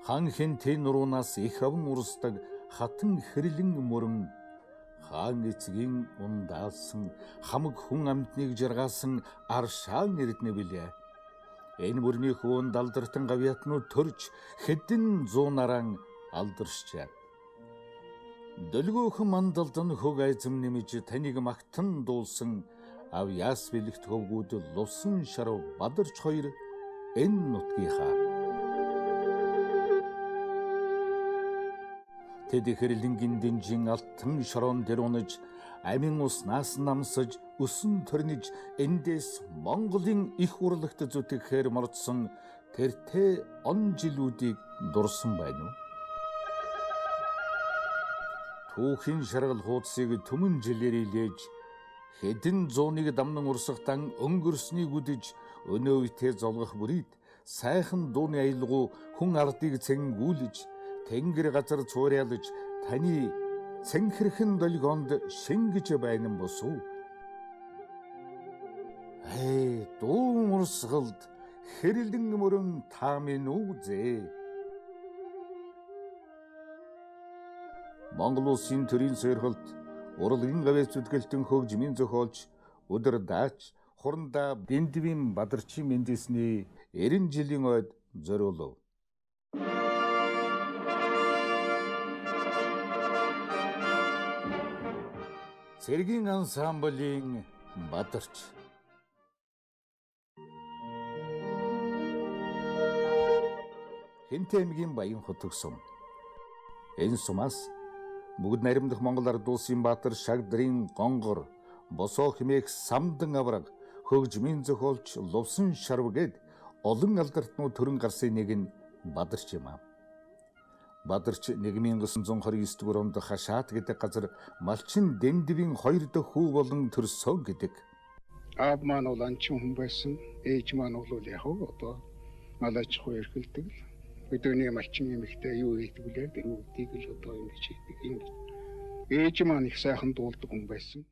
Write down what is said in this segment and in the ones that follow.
Хан хэнтийн нуруунаас их аван урсдаг хатан хэрлэн мөрөн хаан эцгийн ундаалсан хамаг хүн амьтныг жаргаасан аршаан эрдэнэ билээ. Энэ мөрний хөвөнд алдартан гавьяатнууд төрж хэдэн зуун наран алдаршжээ. Дөлгөөхөн мандалдан хөг айзам нэмж таныг магтан дуулсан ав яас бэлэгт хөвгүүд лувсан шарав бадарч хоёр энэ нутгийнхаа. Тэд хэрлэнгийн дэнжин алтан шорон дээр унаж амин уснаас намсаж өсөн төрниж эндээс Монголын их урлагт зүтгэхээр мордсон тэртээ он жилүүдийг дурсан байна уу? Түүхийн шаргал хуудсыг түмэн жилээр илээж хэдэн зууныг дамнан урсгатан өнгөрснийг үдэж өнөө үедээ золгох бүрийд сайхан дууны аялгау хүн ардыг цэнгүүлж тэнгэр газар цуурайлж таны цэнхэрхэн долгионд шингэж байна босуу. Эй, дуун урсгалд хэрлэн мөрөн та минь үзээ. Монгол улсын төрийн сойрхолт урлагийн гавьяас зүтгэлтэн хөгжмийн зохиолч Өдөр даач хурандаа Бэндвийн Бадарчийн мэндэлсний 90 жилийн ойд зориулав. Цэргийн ансамблийн Бадарч. Хинтээ аймгийн Баян хотог сум. Энэ сумаас бүгд наримдах Монгол ард улсын баатар Шагдрын гонгор, босоо хэмээх самдан авраг, хөгжмийн зохиолч Лувсан шарв гээд олон алдартнууд төрөн гарсын нэг нь Бадарч юм аа. Бадарч 1929 дугаар онд Хашаат гэдэг газар Малчин Дэндвийн хоёр дахь хүү болон төрсөн гэдэг. Аав маань бол анчин хүн байсан. Ээж маань бол яг одоо мал аж ахуй эрхэлдэг л. Өдөөний малчин эмэгтэй юу хийдэг вүлээ? Тэр үгдийг л одоо ингэж хийдэг. Ингэж. Ээж маань их сайхан дуулдаг хүн байсан.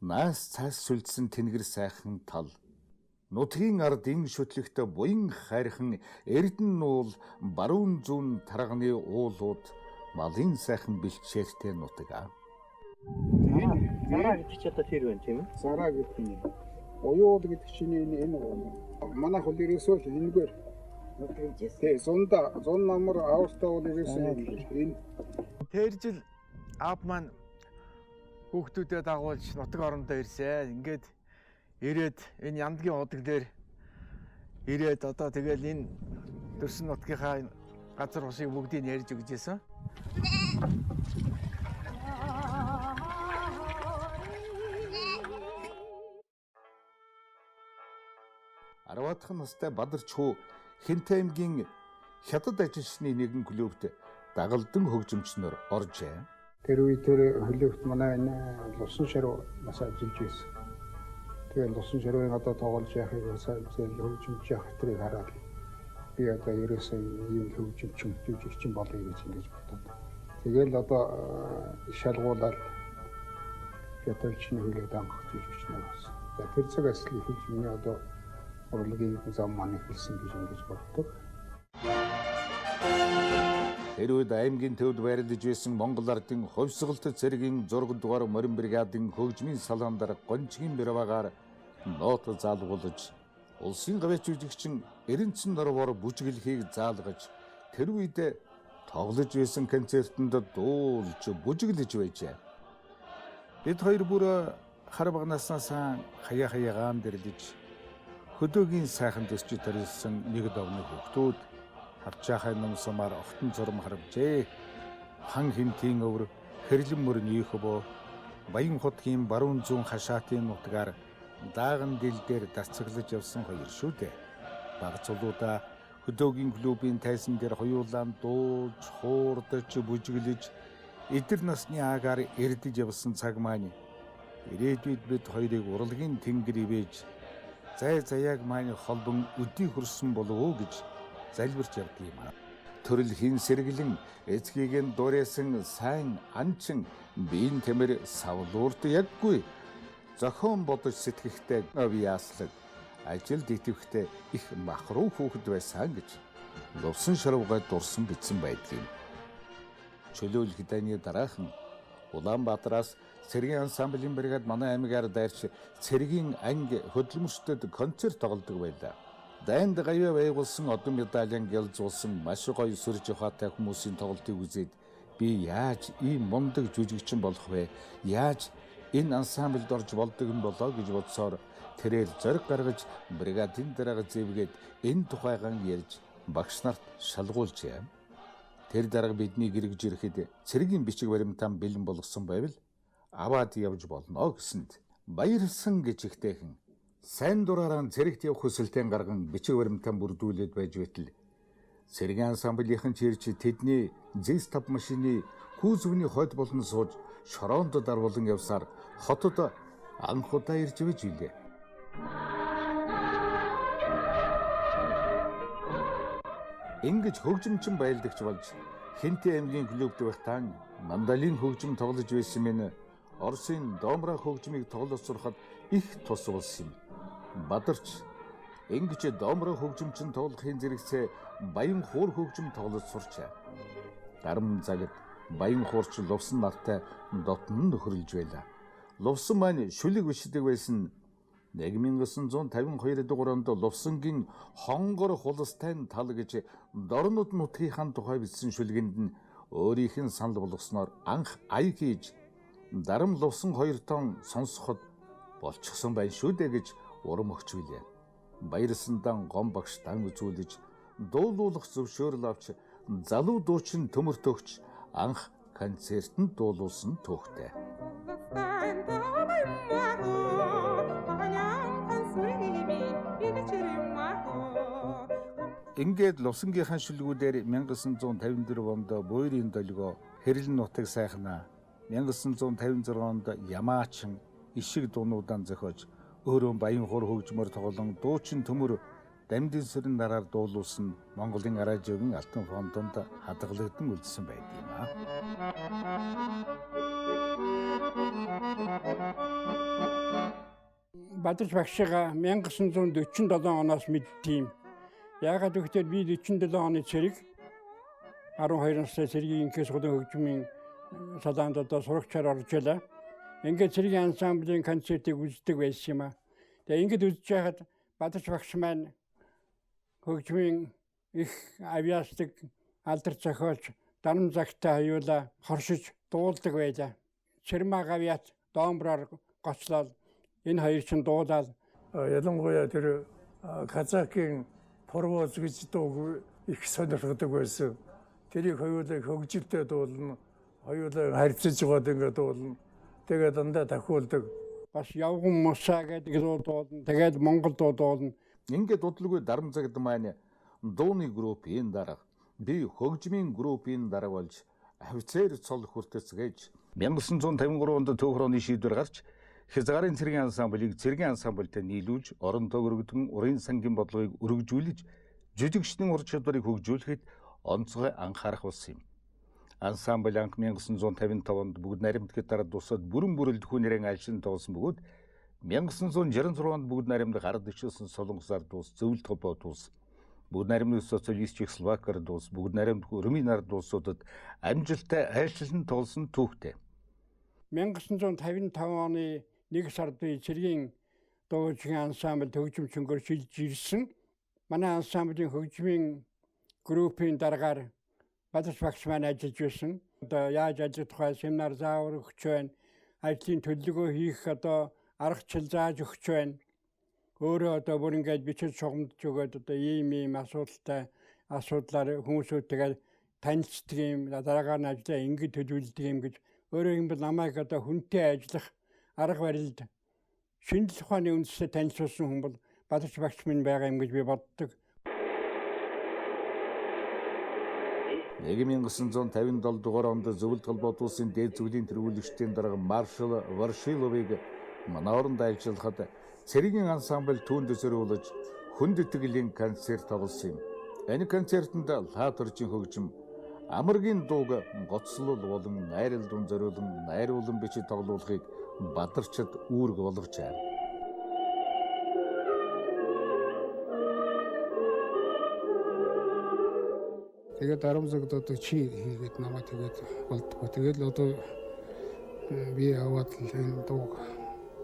Наас цаас сүлдсэн тэнгэр сайхан тал. Нутгийн ардын шүтлэгт буян хайрхан эрдэнэ нуул баруун зүүн тарганы уулууд малын сайхан бэлчээртэй нутаг аа. Зараа гэдэг чи одоо тэр байна тийм ээ? Зараа гэдэг нь. Оюул гэдэг чинь энэ манайх бол ерөөсөө л энэгээр. Тий, зунда зун намар аавартай бол ерөөсөө энэ. Тэр жил аав маань хүүхдүүдэд дагуулж нутаг орондоо ирсэн. Ингээд ирээд энэ Яндгийн удаг дээр ирээд одоо тэгэл энэ төрсөн нутгийнхаа газар усыг бүгдийг ярьж өгч байсан. Арваадхан настай Бадарч хүү Хинтээ аймгийн хятад ажилчны нэгэн клубт дагалдан хөгжимчнөр оржээ. Тэр үе тэр хөлөөгт манай энэ Лувсан шаруу бас ажиллаж байсан. Тэгээ Лувсан шаруун одоо тоглож яхийг бас хөгжимч явах тэрийг хараад би одоо ерөөсөө ийм хөгжимчин жүжигчин болъё гэж ингэж бодоод. Тэгэл одоо шалгуулаад хятадчны хөлөөд ангах жүжигчнэр болсон. За тэр цагаас л эхэлж миний одоо урлагийн зам маань эхэлсэн гэж ингэж боддог. Тэр үед аймгийн төвд байрлаж байсан Монгол ардын хувьсгалт цэргийн 6 дугаар морин бригадын хөгжмийн салаан дарга Гончгийн Бэрвагаар нот заалгуулж улсын гавьяач жүжигчин Эренцэн норвоор бүжиглэхийг заалгаж тэр үед тоглож байсан концертэнд дуулж бүжиглэж байжээ. Бид хоёр бүр хар багнаснаас хаяа хаяагаан дэрлэж хөдөөгийн сайхан төсч төрөлсөн нэг довны хүүхдүүд хавчаахай нумсамаар огтон зурм харавжээ. Хан хинтийн өвөр хэрлэн мөрний хөвөө Баян хотгийн баруун зүүн хашаатын нутгаар дааган дил дээр дацаглаж явсан хоёр шүү дээ. Баг цулуудаа хөдөөгийн клубын тайзан дээр хоёулаа дуулж, хуурдаж, бүжиглэж эдэр насны агаар эрдэж явсан цаг маань ирээдүйд бид хоёрыг урлагийн тэнгэр ивэж зай заяаг маань холбон өдий хөрсөн болов уу гэж залбирч явдаг юм аа. Төрөлхийн сэргэлэн эцгийг нь дуурайсан сайн анчин биеийн тэмэр савлуурт яггүй зохион бодож сэтгэхтэй авьяаслаг ажилд идэвхтэй их махруу хүүхэд байсан гэж. Лувсан шарвгай дурсан бичсэн байдаг юм. Чөлөөлөх дайны дараахан Улаанбаатараас цэргийн ансамблийн бригад манай аймгаар дайрч цэргийн анги хөдөлмөрчдөд концерт тоглодог байлаа. Дайнд гавьяа байгуулсан одон медалийн гялзуулсан маш гоё сүрж ухаатай хүмүүсийн тоглолтыг үзээд би яаж ийм мундаг жүжигчин болох вэ? Яаж энэ ансамбльд орж болдог юм болоо гэж бодсоор тэрээр зориг гаргаж бригадын дарга зэвгээд энэ тухайгаан ярьж багш нарт шалгуулжээ. Тэр дарга бидний гэргэж ирэхэд цэргийн бичиг баримтаа бэлэн болгосон байвал аваад явж болно гэсэнд баярлсан гэж ихтэйхэн сайн дураараа цэрэгт явах хүсэлтээ гарган бичиг баримтаа бүрдүүлээд байж байтал цэргийн ансамблийнхан ч ирж тэдний ЗИС-5 машины кузовны хойд болон сууж шороонд дарвуулан явсаар хотод анх удаа ирж байж билээ. Ингэж хөгжимчин баялдагч болж Хинти аймгийн клубт байхдаа мандалин хөгжим тоглож байсан минь Оросын домра хөгжмийг тоглож сурахад их тус болсон юм. Бадарч ингэж домра хөгжимчин тоглохын зэрэгцээ баян хуур хөгжим тоглож сурчээ. Дарам загт баян хуурч Лувсан нартай дотн нөхөрлөж байлаа. Лувсан маань шүлэг бичдэг байсан. 1952 дугаар онд Лувсангийн хонгор хулстай тал гэж дорнод нутгийнхаа тухай бичсэн шүлгэнд нь өөрийнх нь санал болгосноор анх ая хийж дарам Лувсан хоёр тон сонсоход болчихсон байна шүү дээ гэж урам өгч билээ. Баярсандан гом багш дан үзүүлж дуулуулах зөвшөөрөл авч залуу дуучин төмөр төгч анх концертанд дуулуулсан түүхтэй. Ингээд Лувсангийнхаа шүлгүүдээр 1954 онд Буйрын долгио Хэрлэн нутаг сайхнаа 1956 онд Ямаачин ишиг дуунуудаа зохиож өөрөө баян хуур хөгжмөр тоглон дуучин төмөр дамдын сүрэн дараар дуулуулсан Монголын аражигийн алтан фондонд хадгалагдан үлдсэн байдаг юм аа. Бадарч багшигаа 1947 оноос мэддэм. Яагаад гэвэл би 47 оны цэрэг 12 настай цэргийн инхээс худын хөгжмийн салаанд одоо сурагчаар орж байлаа. Ингээд цэргийн ансамблийн концертыг үздэг байсан юм аа. Тэгээ ингээд үзэж байхад Бадарч багш маань хөгжмийн их авьяасдаг алдар зохиолч дарам загтай аюулаа хоршиж дуулдаг байлаа. Цэрмаа гавьяат домброор гоцлоод энэ хоёр чинь дуулаад ялангуяа тэр казакийн Порвоз гэж дууг их сонирхдаг байсан. Тэрийг хоёулаа хөгжилтэй дуулна. Хоёулаа харьцаж байгаад ингээд дуулна. Тэгээд дандаа тахиулдаг. Бас явган мусаа гэдэг дуу дуулна. Тэгээд монгол дуу дуулна. Ингээд удалгүй дарам загд маань дууны группийн дарга би хөгжмийн группийн дарга болж офицер цол хүртэцгээж 1953 онд төв хорооны шийдвэр гарч хязгаарын цэргийн ансамблийг цэргийн ансамбльтай нийлүүлж орон төгрөгдөн урын сангийн бодлогыг өргөжүүлж жүжигчдийн ур чадварыг хөгжүүлэхэд онцгой анхаарах болсон юм. Ансамбль анх 1955 онд бүгд наримтгад дараа дусаад бүрэн бүрэлдэхүүн нэрэн альшин тоглосон бөгөөд 1966 онд бүгд наримд гарад ичсэн Солонгос ард улс, Зөвлөлт холбоот улс, бүгд наримны социалист Чехословак ард улс, бүгд наримд Румын ард улсуудад амжилттай айлчлан тоглосон түүхтэй. 1955 оны 1 сард би цэргийн дуужгийн ансамбль хөгжимчөнгөөр шилжиж ирсэн. Манай ансамблийн хөгжмийн группийн даргаар Бадарч багш маань ажиллаж байсан. Одоо яаж ажиллах тухай семинар заавар өгч байна. Ажлын төлөвлөгөө хийх одоо аргачлал зааж өгч байна. Өөрөө одоо бүр ингээд бичиж шугамдж өгөөд одоо ийм ийм асуудалтай асуудлаар хүмүүсүүдтэйгээ танилцдаг юм, дараагаар нь ажлаа ингэж төлөвлөдөг юм гэж өөрөө юм бол намайг одоо хүнтэй ажиллах арга барилд шинжлэх ухааны үндсээр танилцуулсан хүн бол Бадарч багш минь байгаа юм гэж би боддог. 1957 дугаар онд Зөвлөлт холбоот улсын дээд зүглийн тэргүүлэгчдийн дарга маршал Варшиловыг манай оронд ажиллахад цэргийн ансамбль түүнд зориулж хүнд итгэлийн концерт тоглосон юм. Энэ концертэнд лаад оржийн хөгжим амаргийн дууг гоцлол болон найрал дун зориулан найруулан бичиж тоглуулахыг Бадарчид үүрэг болгожээ. Тэгээд Дарамзагд одоо чи хийгээд намайг тэгээд болдгоо. Тэгээд л одоо би яваад л энэ дууг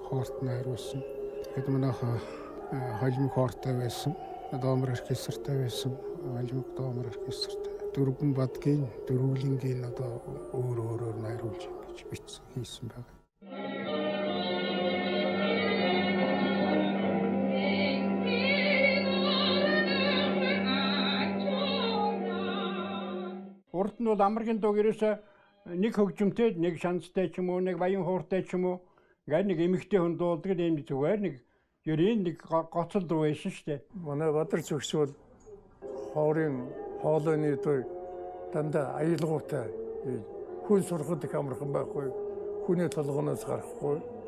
хоорт найруулсан. Тэгээд манайха холимог хоортой байсан. Доомор оркестртай байсан. Холимог доомор оркестртай. Дөрвөн бадгийн, дөрвөлнгийн одоо өөр өөрөөр найруулж ингэж бичсэн хийсэн байгаа. Урд нь бол амаргийн дууг ерөөсөө нэг хөгжимтэй, нэг шанстай ч юм уу, нэг баян хууртай ч юм уу, ингээд нэг эмэгтэй хүн дуулдаг ийм зүгээр нэг ерийн нэг гоцол дуу байсан шүү дээ. Манай Бадарч өгч бол хоорын хоолойны дуу дандаа аялгуутай. Хүн сурахад их амархан байхгүй. Хүний толгоноос гарахгүй.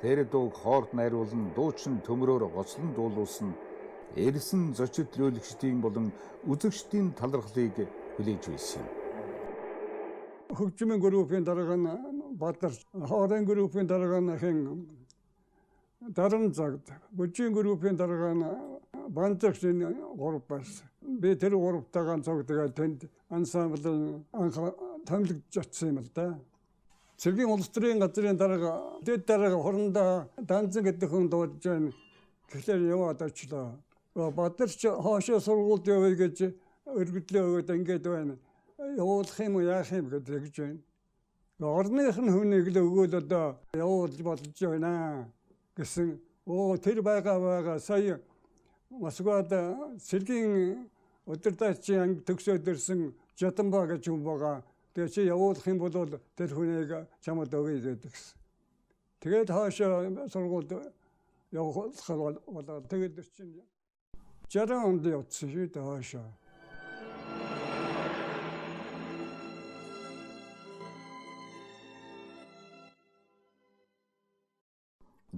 Тэр дууг хоорт найруулан дуучин төмрөөр гоцлон дуулуулсан эрсэн зочид лөөлөгчдийн болон үзэгчдийн талархлыг хүлээж байсан юм. Хөгжмийн группийн дарга нь Бадарч, хоорын группийн дарга нь хэн Дарамзагд, бүжгийн группийн дарга нь Банзагч энэ гурав байсан. Би тэр гуравтайгаа цогтгаа тэнд ансамблын анх томилогдож очсон юм л да. Цэргийн улс төрийн газрын дарга, дэд дарга хурандаа Данзан гэдэг хүн дуудаж байна. Тэгэхээр яваад очлоо. Бадарч хоошоо сургуульд явъя гэж өргөдлөө өгөөд ингээд байна. Явуулах юм уу яах юм гэж тэгж байна. Орных нь хүнийг л өгөөл одоо явуулж болж байна гэсэн. Оо тэр байгаа сая Москвад цэргийн удирдагчийн анги төгсөөд ирсэн Жаданба гэж хүн байгаа. Тэгээ чи явуулах юм бол тэр хүнийг чамд өгье гэдэг гэсэн. Тэгээд хаашаа сургуульд явуулах болоод тэгээд чинь 60 онд явуулсан шүү дээ хаашаа.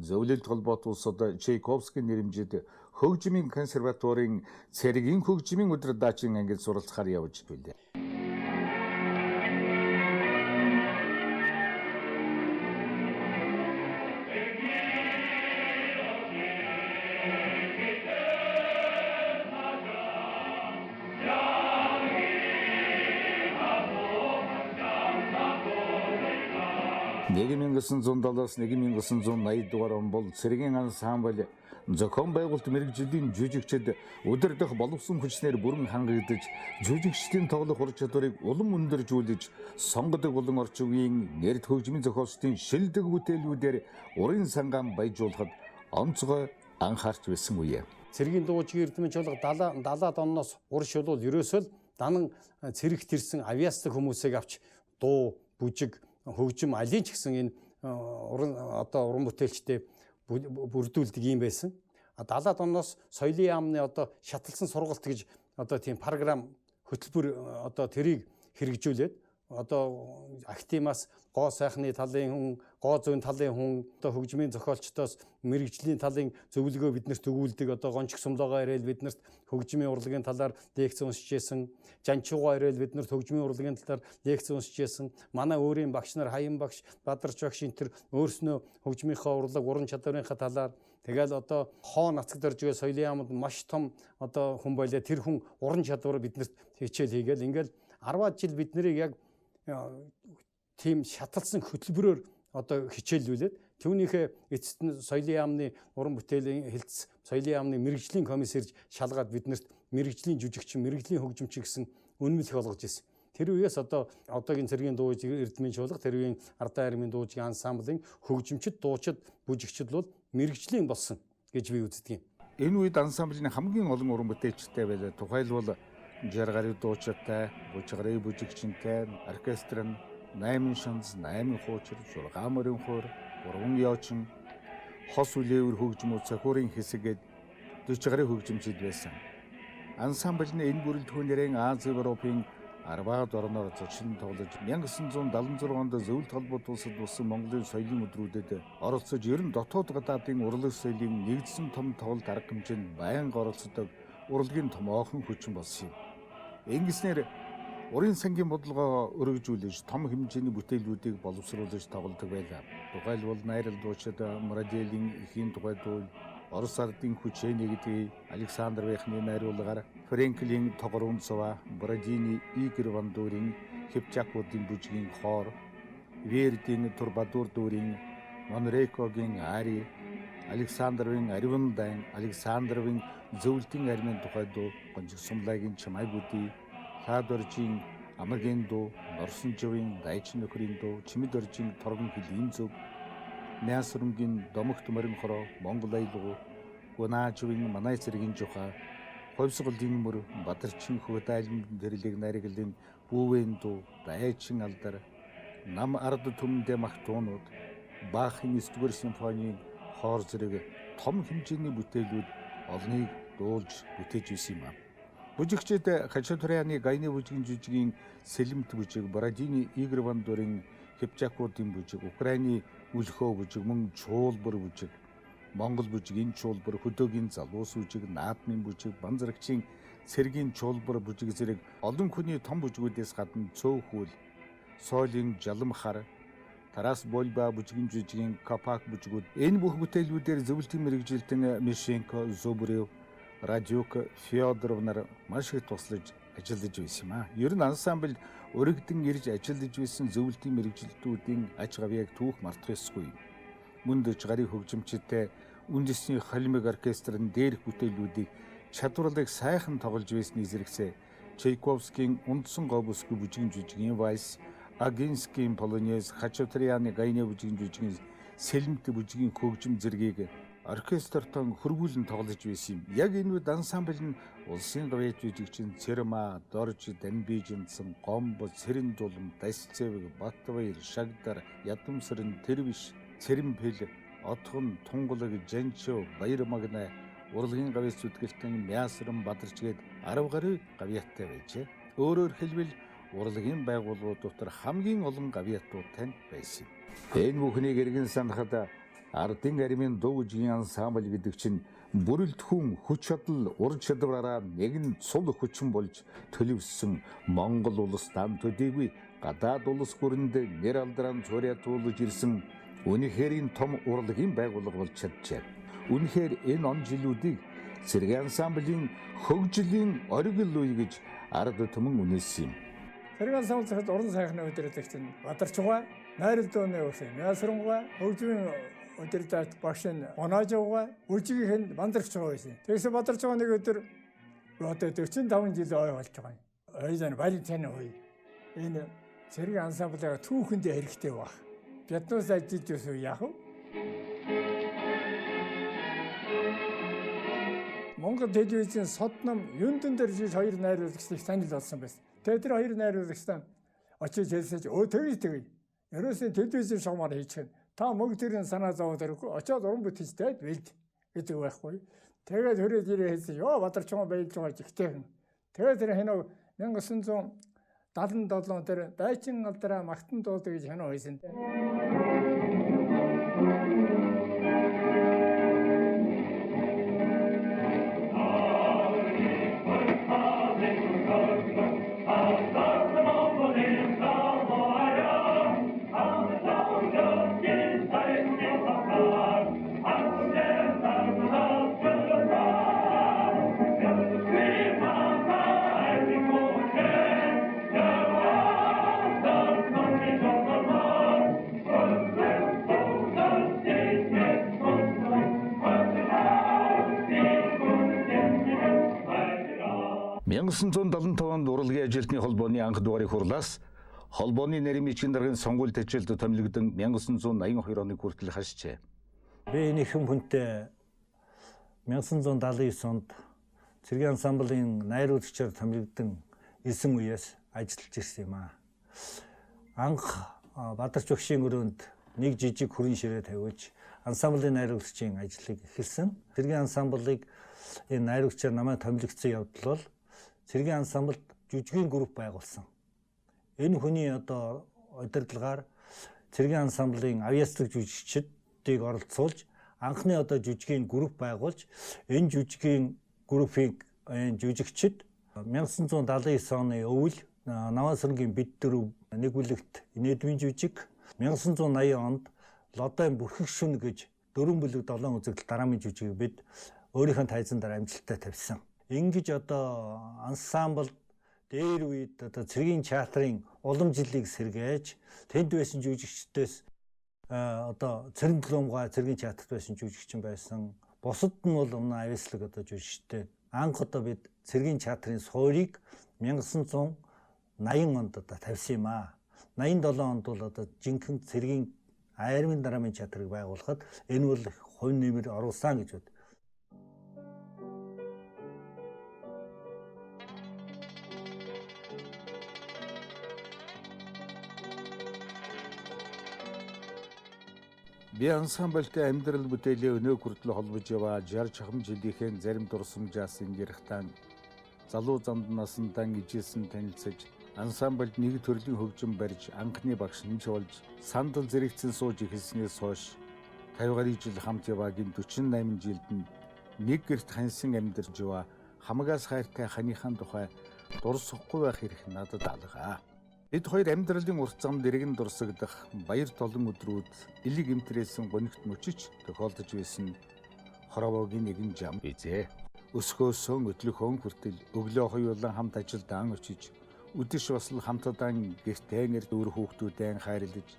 Зөвлөлт холбоот улсад Чайковский нэрэмжид хөгжмийн консерваторийн цэргийн хөгжмийн удирдаачийн ангид суралцахаар явж билээ. Нэг 1970-аас 1980 дугаар он бол цэргийн ансамбль зохион байгуулалт мэргэжлийн жүжигчид удирдах боловсон хүчнээр бүрэн хангагдаж жүжигчдийн тоглох ур чадварыг улам өндөржүүлж сонгодог болон орчин үеийн нэрд хөгжмийн зохиолчдын шилдэг бүтээлүүдээр урын сангаан баяжуулахад онцгой анхаарч байсан үе. Цэргийн дуужгийн эрдэмтэн чуулга 70-аад оноос урш бол ерөөсөө л данан цэрэгт ирсэн авиасдаг хүмүүсийг авч дуу, бүжиг, хөгжим алийн ч гэсэн энэ уран одоо уран бүтээлчтэй бүрдүүлдэг юм байсан. 70-аад оноос соёлын яамны одоо шаталсан сургалт гэж одоо тийм програм хөтөлбөр одоо тэрийг хэрэгжүүлээд одоо актимаас гоо сайхны талын хүн, гоо зүйн талын хүн, одоо хөгжмийн зохиолчдоос мэрэгжлийн талын зөвлөгөө биднэрт өгүүлдэг. Одоо гончих сумлоогоо ирээл биднэрт хөгжмийн урлагийн талаар лекц уншиж исэн, Жанчуугаа ирээл биднэрт хөгжмийн урлагийн талаар лекц уншиж исэн. Манай өөрийн багш нар Хаян багш, Бадарч багш энэ төр өөрснөө хөгжмийнхаа урлаг, уран чадварынхаа талаар тэгэл одоо хоо нацаг дөржгээ соёлын яамд маш том одоо хүн байлаа. Тэр хүн уран чадвар биднэрт хичээл хийгээл ингээл 10 жил бид нарыг яг тийм шаталсан хөтөлбөрөөр одоо хичээллүүлээд түүнийхээ эцэст нь соёлын яамны уран бүтээлийн хэлц, соёлын яамны мэрэгжлийн комиссарж шалгаад биднэрт мэрэгжлийн жүжигчин, мэрэгжлийн хөгжимчин гэсэн үнэмлэх олгож ирсэн. Тэр үеэс одоо одоогийн цэргийн дууж эрдмийн чуулга, тэр үеийн Ардаа армийн дуужгийн ансамблын хөгжимчд, дуучид, бүжигчд бол мэрэгжлийн болсон гэж би үздэг юм. Энэ үед ансамблын хамгийн олон уран бүтээлчтэй байлаа. Тухайлбал 60 гаруй дуучидтай, 30 гаруй бүжигчинтэй, оркестр нь 8 шанз, 8 хуучир, 6 морин хуур, 3 яочин, хос үлээвэр хөгжмүүд, цохиурын хэсэг гээд 40 гаруй хөгжимчид байсан. Ансамбль нь энэ бүрэлдэхүүнээрээ Ази, Европын 10-аад орноор зочин тоглож 1976 онд Зөвлөлт холбоот улсад болсон Монголын соёлын өдрүүдэд оролцож ер нь дотоод гадаадын урлаг соёлын нэгдсэн том тоглолт арга хэмжээнд байнга оролцдог урлагийн томоохон хүчин болсон юм. Ингэснээр урын сангийн бодлогоо өргөжүүлж том хэмжээний бүтээлүүдийг боловсруулж тоглодог байлаа. Тухайлбал найрал дуучид Мураделийн эхийн тухай дуу, Орос ардын хүчээ нэгдээ, Александр Вехны найруулгаар Фрэнклийн Тогрун цува, Бородины Игорь Вандурин, Хипчакуудын бүжгийн хоор, Вердийн Турбадур дүүрийн Монрекогийн Ари, Александровын Аривын дайн, Александровын Зөвлөлтийн армийн тухай дуу, Гонжиг Сумлагийн Чамайгүди, Лаадоржийн Амаргийн дуу, Норсонживын Дайчин нөхрийн дуу, Чимэд оржийн Торгон хөлийн зөв, Нясрунгийн Домогт морин хороо, Монгол аялгау, Гунаажвын Манай цэргийн жухаа, Хувьсгалын мөр, Бадарчин хөвдайлмд тэрлэг найргалын Бүүвэн дуу, Дайчин алдар, Нам ард түмэндээ мах туунууд, Баахын 9-р симфонийн хоор зэрэг том хэмжээний бүтээлүүд олныг дуулж бүтээж байсан юм а. Бүжигчид Хачатуряны Гайны бүжгийн жүжигийн Сэлэмт бүжиг, Бородины Игорь Вандурын Хипчакуудын бүжиг, Украины Үлхөө бүжиг, мөн Чуулбар бүжиг, Монгол бүжиг, энэ чуулбар, Хөдөөгийн залуус бүжиг, Наадмын бүжиг, Банзрагчийн Цэргийн чуулбар бүжиг зэрэг олон хүний том бүжгүүдээс гадна Цөөхүүл, Соолын Жаламхар, Тарас Больба бүжгийн жүжигийн Капак бүжгүүд энэ бүх бүтээлүүдээр зөвлөлтийн мэргэжилтэн Мишенко, Зубрев, Радюк, Федоров нар маш их туслаж ажиллаж байсан юм а. Ер нь ансамбль өргөдөн ирж ажиллаж байсан зөвлөлтийн мэргэжилтүүдийн ач гавьяаг түүх мартах ёсгүй. Мөн дөж гарын хөгжимчтэй үндэсний холимог оркестрын дээрх бүтээлүүдийг чадварлаг сайхан тоглож байсны зэрэгцээ Чайковскийн үндсэн гоо бүсгүй бүжгийн жүжигийн вальс, Агинскийн полонез, Хачатуряны гайны бүжгийн жүжигийн сэлэмт бүжгийн хөгжим зэргийг оркестртон хөрвүүлэн тоглож байсан юм. Яг энэ үед ансамбль нь улсын гавьяат жүжигчин Цэрма, Дорж, Данбижинцэн, Гомбо, Цэрэндулам, Дасцэвэг, Батбаяр, Шагдар, Ядамсран, Тэрвиш, Цэрэмпэл, Отгон, Тунгалаг, Жанчив, Баярмагнай, урлагийн гавьяат зүтгэлтэн Мясран, Бадарч гээд 10 гаруй гавьяаттай байжээ. Өөрөөр хэлбэл урлагийн байгууллагууд дотор хамгийн олон гавьяатуудтай байсан юм. Энэ бүхнийг эргэн санахад ардын армийн дуу бүжгийн ансамбль гэдэг чинь бүрэлдэхүүн хүч чадал ур чадвараараа нэгэн цул хүчин болж төлөвлөсөн Монгол улс дан төдийгүй гадаад улс гүрэнд нэр алдрaan цуурьятуулж ирсэн үнэхэрийн том урлагийн байгууллага болж чаджээ. Үнэхээр энэ он жилүүдийг цэргийн ансамблийн хөгжлийн оргил үе гэж ард түмэн үнэлсэн юм. Цэрэг ансамбл захад уран сайхны удирдагч нь Бадарчугай, найрал дууны багш Мясрангуй, хөгжмийн удирдагч багш нь Гоноожугай, бүжгийнх нь Бандарчугай байсан. Тэгсэн Бадарчугай нэг өдөр одоо 45 жил ой болж байгаа юм. Ойлон Валентин үе. Энэ цэрэг ансамблыг түүхэндээ хэрэгтэй баг. Биднээс ажиллаж байсан яах вэ? Монгол телевизийн содном юндэн дээр жил хоёр найруулагч их танил болсон байсан. Тэгээд тэр хоёр найруулагчтай очиж хэлсэн чи өө тэгье тэгье. Ерөөсөө телевизийн шугамар хийчихнэ. Та мөнгө тэрийн санаа зовоод ирэхгүй очиод уран бүтээлчтэй бэлд гэдэг байхгүй. Тэгээд хөрөөд ирээ хэлсэн. Йоо Бадарчхан баялж байгаа жигтэйхэн. Тэгээд тэр хинөө 1977 тэр дайчин алдраа магтан дуулдаг гэж хинөө хийсэн. 1975 онд урлагийн ажилтны холбооны анх дугаарыг хурлаас холбооны нарийн бичгийн даргын сонгуульд ажилд томилогдсон 1982 оныг хүртэл хашжээ. Би энэ ихэм хүнтэй 1979 онд цэргийн ансамблийн найруулагчаар томилогдсон эсэн үеэс ажиллаж ирсэн юм аа. Анх Бадарч багшийн өрөөнд нэг жижиг хүрэн ширээ тавиулж ансамблийн найруулагчийн ажлыг эхэлсэн. Цэргийн ансамблыг энэ найруулагчаар намайг томилогдсон явдал бол цэргийн ансамблд жүжигийн групп байгуулсан. Энэ хүний одоо удирдлагаар цэргийн ансамблын авьяаслаг жүжигчдийг оролцуулж анхны одоо жүжигийн групп байгуулж энэ жүжигийн группийг жүжигчид 1979 оны өвөл Наваасрангийн бид дөрөв нэг бүлэгт инээдмийн жүжиг, 1980 онд Лодойн бүрхэг шүн гэж 4 бүлэг 7 үзэгдэл драмын жүжигийг бид өөрийнхөө тайзан дээр амжилттай тавьсан. Ингэж одоо ансамбл дээр үед одоо цэргийн театрын улам жилийг сэргээж тэнд байсан жүжигчдээс одоо Цэрэн Долоомгой цэргийн театрт байсан жүжигчин байсан. Бусад нь бол өмнө авьяаслаг одоо жүжигчтэй. Анх одоо бид цэргийн театрын суурийг 1980 онд одоо тавьсан юм аа. 87 онд бол одоо жинхэнэ цэргийн армийн драмын театрыг байгуулахад энэ бол хувь нэмэр оруулсан гэж бод. Би ансамбльтай амьдрал бүтээлээ өнөө хүртэл холбож яваа 60 чахам жилийнхээ зарим дурсамжаас ингэрхтан залуу замд насандан ижилсэн танилцаж ансамбльд нэг төрлийн хөгжим барьж анхны багш нь болж сандал зэрэгцэн сууж эхэлснээс хойш 50 гаруй жил хамт яваагийн 48 жилд нь нэг гэрт хансан амьдарч яваа хамагаас хайртай ханыхаа тухай дурсахгүй байх хэрэг надад алгаа. Бид хоёр амьдралын урт замд иргэн дурсагдах баяр толон өдрүүд элэг эмтрээсэн гонигт мөчөж тохиолдож байсан хоровоогийн нэгэн жам эзээ. Өсгөөсөн өдлөхөн хүртэл өглөө хоёулан хамт ажилдаан очиж үдэш осол хамтдаан гэртээ нэр дүүр хүүхдүүдэн хайрлаж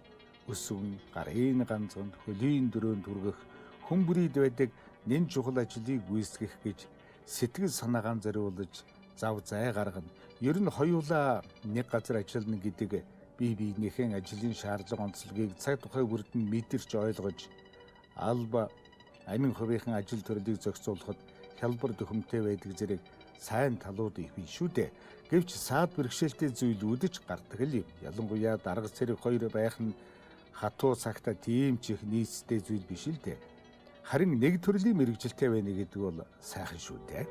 өсвөн гарын ганцанд хөлийн дөрөөнд хүргэх хүн бүрийд байдаг нэн чухал ажлыг гүйцэтгэх гэж сэтгэл санаагаан зориулж зав зай гаргана. Ер нь хоёулаа нэг газар ажиллана гэдэг бие биенийхээ ажлын шаардлага онцлогийг цаг тухай бүрдэн мэдэрч ойлгож алба амин хувийнхан ажил төрлийг зохицуулахад хялбар дөхөмтэй байдаг зэрэг сайн талууд их бий шүү дээ. Гэвч саад бэрхшээлтэй зүйлүүд ч гардаг л юм. Ялангуяа дарга цэрэг хоёр байх нь хатуу цагта тийм ч их нийцтэй зүйл биш л дээ. Харин нэг төрлийн мэрэгжилтэй байна гэдэг бол сайхан шүү дээ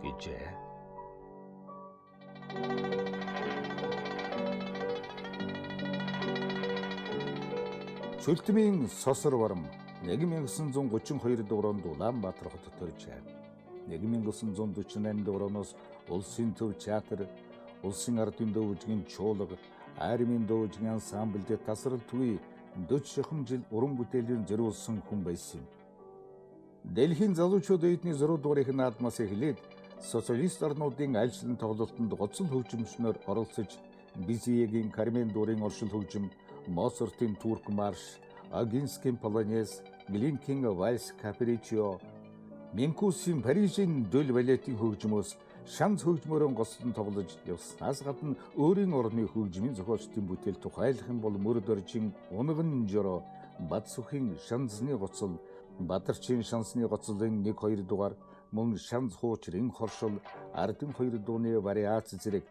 гэжээ. Цөлтмийн сосор варам 1932 дугаар онд Улаанбаатар хотод төржээ. 1948 дугаар оноос Улсын төв театр, Улсын ардын дуу бүжгийн чуулга, армийн дуу бүжгийн ансамбльд тасралтгүй 40 шахам жил уран бүтээлийн зориулсан хүн байсан юм. Дэлхийн залуучууд оюутны 6 дугаарынх наадмаас эхлээд социалист орнуудын альчлан тоглолтод гоцол хөгжимчнөр оролцож Бизиегийн Кармен дурын оршил хөгжим, Моцартын Турк марш, Агинскийн Полонез, Глинкийн Вальс Капричио, Минкусийн Парижийн дөл балетын хөгжмөөс шанц хөгжмөөрөө гоцлон тоглож явснаас гадна өөрийн орны хөгжмийн зохиолчдын бүтээл тухайлах юм бол Мөрд оржин Унган жороо, Бадсүхийн шанцны гоцол, Бадарчийн шансны гоцлын 1 2 дугаар, мөн шанц хуучрын хоршол, ардын 2 дууны вариац зэрэг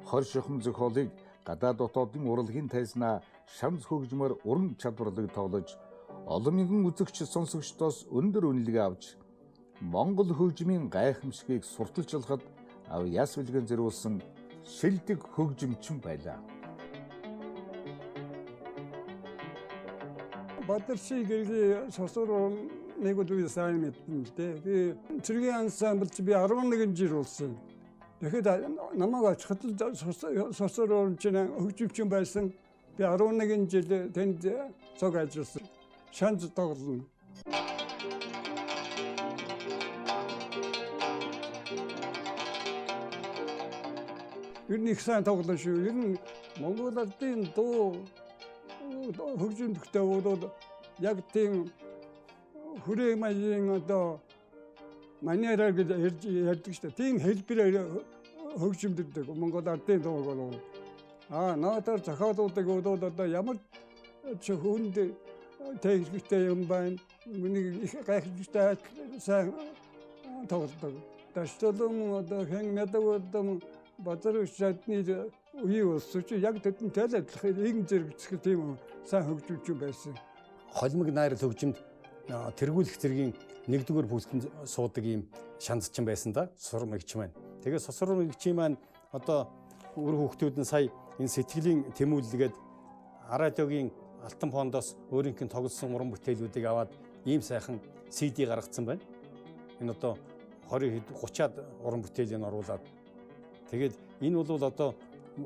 20 шахам зохиолыг гадаад дотоодын урлагийн тайзнаа шанц хөгжмөөр уран чадварлаг тоглож олон мянган үзэгч сонсогчдоос өндөр үнэлгээ авч Монгол хөгжмийн гайхамшигыг сурталчлахад авьяас бэлгэн зориулсан шилдэг хөгжимчин байлаа. Бадарчийн гэргийн сосор нэг бол би сайн мэднэ л дээ. Би цэргийн ансамбльд би 11 жил болсон. Тэгэхээр намайг очиход л сосор урамчин хөгжимчин байсан. Би 11 жил тэнд цог ажилласан. Шанц тоглоно. Ер нь их сайн тоглоно шүү. Ер нь Монгол ардын дуу хөгжимдөгтэй бол яг тийм хүрээ маягийн одоо манераар гэж ярьдаг шүү дээ. Тийм хэлбэрээр хөгжимддөг Монгол ардын дууг бол. Аа наадаар зохиолуудыг бол одоо ямар ч хүнд техниктэй юм байна. Миний их гайхамшигтай сайн тоглодог. Даштолон одоо хэн мядаг одоо Базар чадны үе болсон чи яг тэдэнтэй л адилхан ийм зэрэгцэх тийм сайн хөгжимчин байсан. Холимог найрал хөгжимд тэргүүлэх зэргийн нэгдүгээр бүлтэнд суудаг ийм шандчин байсан да сурмэгч маань. Тэгээ сосрмэгчийн маань одоо Үр хүүхдүүд нь сая энэ сэтгэлийн тэмүүлэлгээд Арадиогийн Алтан фондоос өөрийнх нь тоглосон уран бүтээлүүдийг аваад ийм сайхан CD гаргацсан байна. Энэ одоо 20 30-аад уран бүтээлийг оруулаад тэгээд энэ бол одоо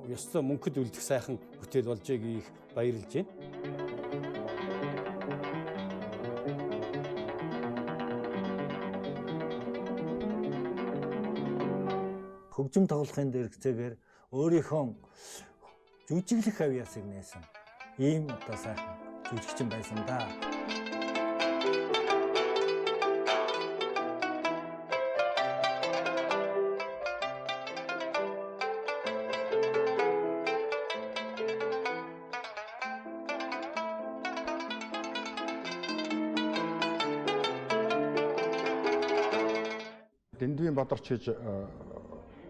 ёстой мөнхөд үлдэх сайхан бүтээл болжээ их баярлж байна. Хөгжим тоглохын дэргэцээгээр өөрийнхөө жүжиглэх авьяасыг нээсэн. Ийм одоо сайхан жүжигчин байсан да. Дэндүүгийн Бадарч гэж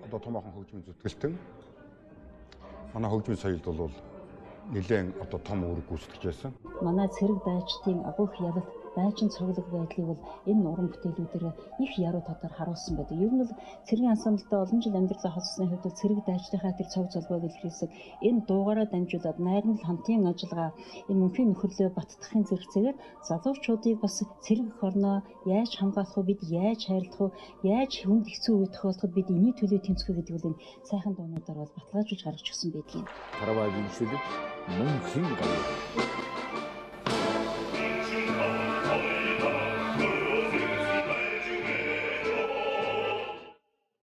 одоо томоохон хөгжмийн зүтгэлтэн манай хөгжмийн соёлд бол нэлээд одоо том үүрэг гүйцэтгэж байсан. Манай цэрэг дайчдын агуух ялалт дайчин цоглог байдлыг бол энэ уран бүтээлүүдээр их яруу тодор харуулсан байдаг. Ер нь бол цэргийн ансамбльтай олон жил амьдралаа хоцсны хувьд бол цэрэг дайчдынхаа тэр цог золгойг илэрхийлсэн энэ дуугаараа дамжуулаад найрамдал хамтын ажиллагаа энэ мөнхийн нөхөрлөө баттахын зэрэгцээгээр залуучуудыг бас цэрэг эх орноо яаж хамгаалах вэ, бид яаж хайрлах вэ, яаж хүнд хэцүү үе тохиолдоход бид энэний төлөө тэмцэх вэ гэдэг бол энэ сайхан дуунуудаар бол баталгаажуулж гаргаж өгсөн байдгийг. Тараваагийн шүлэг мөнхийн гавь.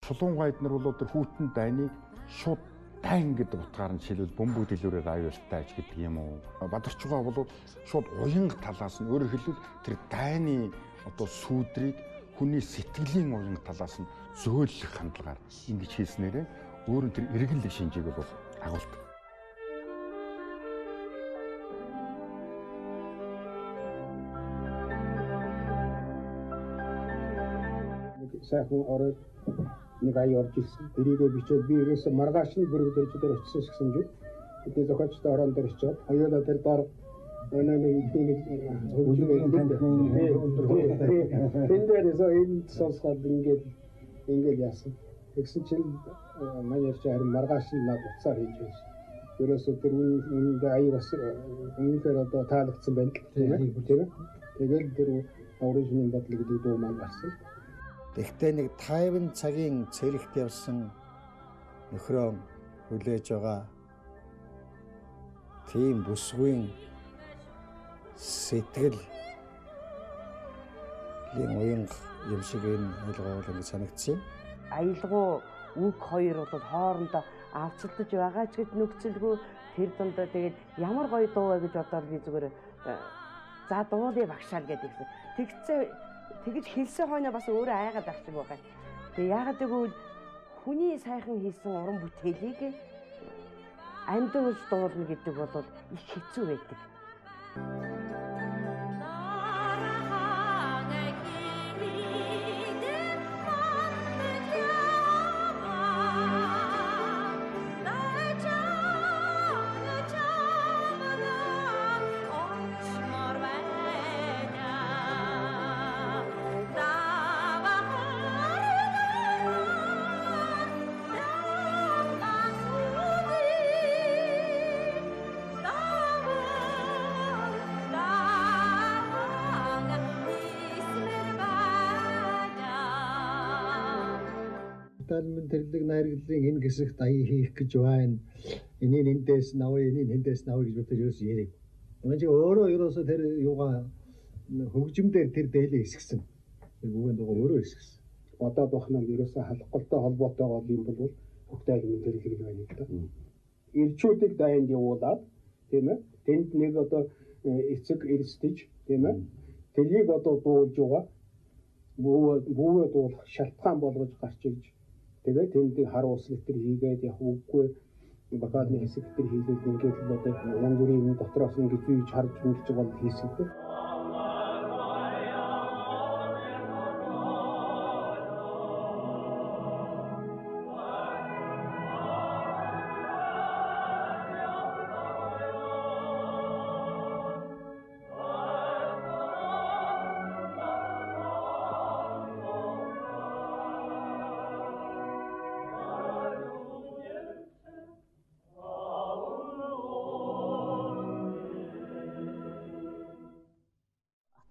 Чулуунгаа эднэр бол тэр хүүтэн дайныг шууд дайн гэдэг утгаар нь шилбэл бөмбөг дэлгүүрээр аюултай ч гэдэг юм уу. Бадарчугаа бол шууд уянга талаас нь өөрөөр хэлбэл тэр дайны одоо сүүдрийг хүний сэтгэлийн уянга талаас нь зөөлөх хандлагаар ингэж хийснээрээ өөр нь тэр эргэлэг шинжийг бол агуулдаг. Сайхан орой нэг ая орж ирсэн. Тэрийгээ бичээд би ерөөсө маргааш нь бүрэг дэрж дээр очисон шигсэн жил. Тэдний зохиолчтой орон дээр очиод хоёулаа тэр доор өнөө нэг нэг хөгжим тэн дээрээс энэ сонсоход ингээд яасан. Тэгсэн чинь манай ярьж харин маргааш нь над утсаар хийж байсан. Ерөөсө тэр үнэндээ ая бас үнэхээр одоо таалагдсан байна тийм ээ. Тэгэл тэр оригинал бодлого гэдэг дуу маань гарсан. Тэгтээ нэг 50 цагийн цэрэгт явсан нөхрөө хүлээж байгаа тийм бүсгүйн сэтгэл уянга юм шиг энэ ойлгоол ингэ санагдсан юм. Аялгау үг хоёр бол хоорондоо авцалдаж байгаа ч гэж нөхцөлгүй тэр дундаа тэгээд ямар гоё дуу вэ гэж бодоод би зүгээр за дуулыг багшаал гэдэг. Тэгцээ тэгж хэлсэн хойноо бас өөрөө айгаад ах шиг байгаа. Тэгээ яагаад гэвэл хүний сайхан хийсэн уран бүтээлийг амьдуулж дуулна гэдэг бол их хэцүү байдаг. Тайлбар тэрлэг найргалын энэ хэсэгт ая хийх гэж байна. Энийг эндээс навъя, энийг эндээс навъя гэж бодож ерөөс яриаг. Манай чи өөрөө ерөөсөө тэр юугаа хөгжим дээр тэр дээлээ хэсгсэн. Тэр бүхэн дугаа өөрөө хэсгсэн. Бодоод байх нь ерөөсөө халахголтой холбоотой гол юм бол хөх тайлбар тэрлэг байна л да. Ирчүүдийг дайнд явуулаад тийм ээ. Тэнд нэг одоо эцэг эрсдэж тийм ээ. Тэрийг одоо дуулж байгаа бүүвээ дуулах шалтгаан болгож гарч ирж тэгээд тэнд хар ус литр хийгээд яг үггүй бакалны хэсэг төр хийгээд ингээд л одоо янз бүрийн юм дотроос ингэж зүйж харж ингэж бол хийсэн дээ.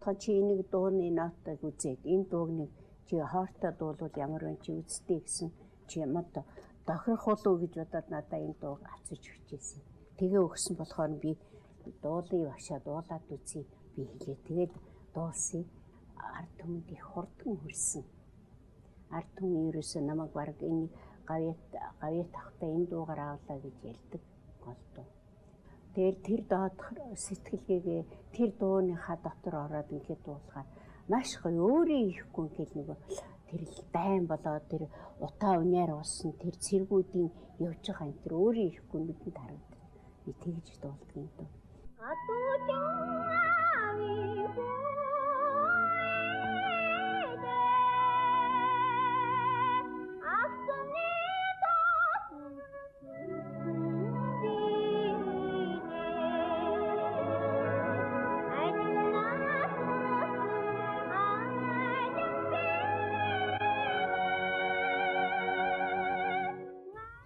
Болгон чи энийг дууны нотыг үзээд энэ дууг нэг чи хоортой дуулвал ямар вэ чи үзтээ гэсэн чи юмд тохирох болов гэж бодоод надаа энэ дууг авчирч өгчээсэн. Тэгээ өгсөн болохоор би дуулын багшаа дуулаад үзье би хэлээ. Тэгээд дуулсан. Ард түмэнд их хурдан хүрсэн. Ард түмэн ерөөсөө намайг баг энэ гавьяат тавтай энэ дуугаар авлаа гэж ярьдаг гол дуу. Тэгэхээр тэр доодох сэтгэлгээгээ тэр дууныхаа дотор ороод ингээд дуулахаар маш гоё өөрөө ихгүй ингээл нөгөө тэр л дайн болоод тэр утаа униар уусан тэр цэргүүдийн явж байгаа энэ тэр өөрөө ихгүй нүдэнд харагдав. Би тэгж дуулдаг юм дөө.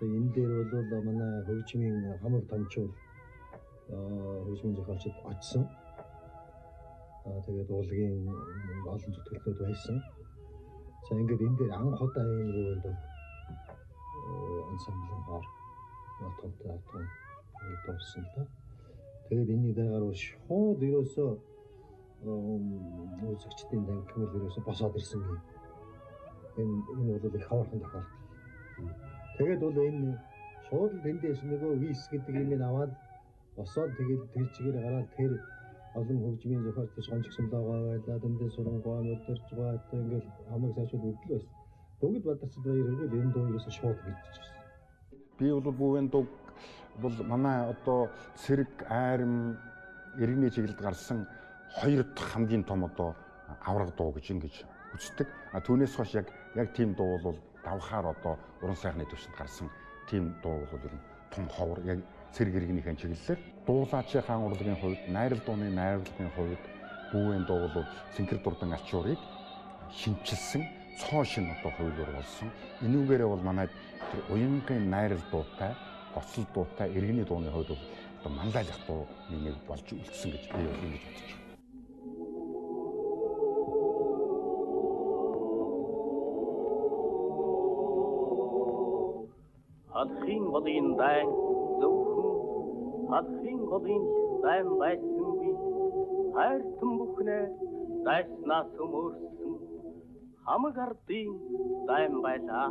Энэ дээр бол манай хөгжмийн хамаг томчул хөгжмийн зохиолчид очсон. Тэгээд урлагийн олон зүтгэлнүүд байсан. За ингээд энэ дээр анх удаа энэ бүүнд ансамблийн хоор нотонтой атган ингээд дуулсан л да. Тэгээд энэний дараагаар шууд ерөөсөө үзэгчдийн данхимал ерөөсөө босоод ирсэн юм. Энэ бол их ховорхон тохиолдол. Тэгээд бол энэ шууд л тэндээс нөгөө вис гэдэг юм аваад босоод тэгээд тэр чигээр гараад тэр олон хөгжмийн зохиолч гончиг сумлаагаа байлаа, дэндээ сурангуй, мөдөрчгой одоо ингээл хамаг сайшуул бүгд л байсан. Бүгд Бадарчид баяр хүргээл энэ дуу ерөөсөө шууд мэдчихсэн. Би бол бүүвэн дуу бол манай одоо цэрэг айрам иргэний чиглэлд гарсан хоёр дахь хамгийн том одоо авраг дуу гэж ингэж үздэг. А түүнээс хойш яг тийм дуу бол давхаар одоо уран сайхны төвшөнд гарсан тийм дуу бол ер нь тун ховор яг цэрэг иргэнийхэн чиглэлээр дуулаачийн урлагийн хувьд, найрал дууны найрлагын хувьд бүүвэн дуу бол цэнхэр дурдан ачуурыг шинчилсэн цоо шин одоо хувилбар болсон. Энүүгээрээ бол манай тэр уянгийн найрал дуутай, гоцол дуутай иргэний дууны хувьд бол одоо манлайлах дууны нэг болж үлдсэн гэж би бол ингэж бодож байна. Халахын голын дайн зөвхөн халахын голын дайн байсангүй хайртан бүхнээ дайснаас өмөрсөн хамаг ардын дайн байлаа.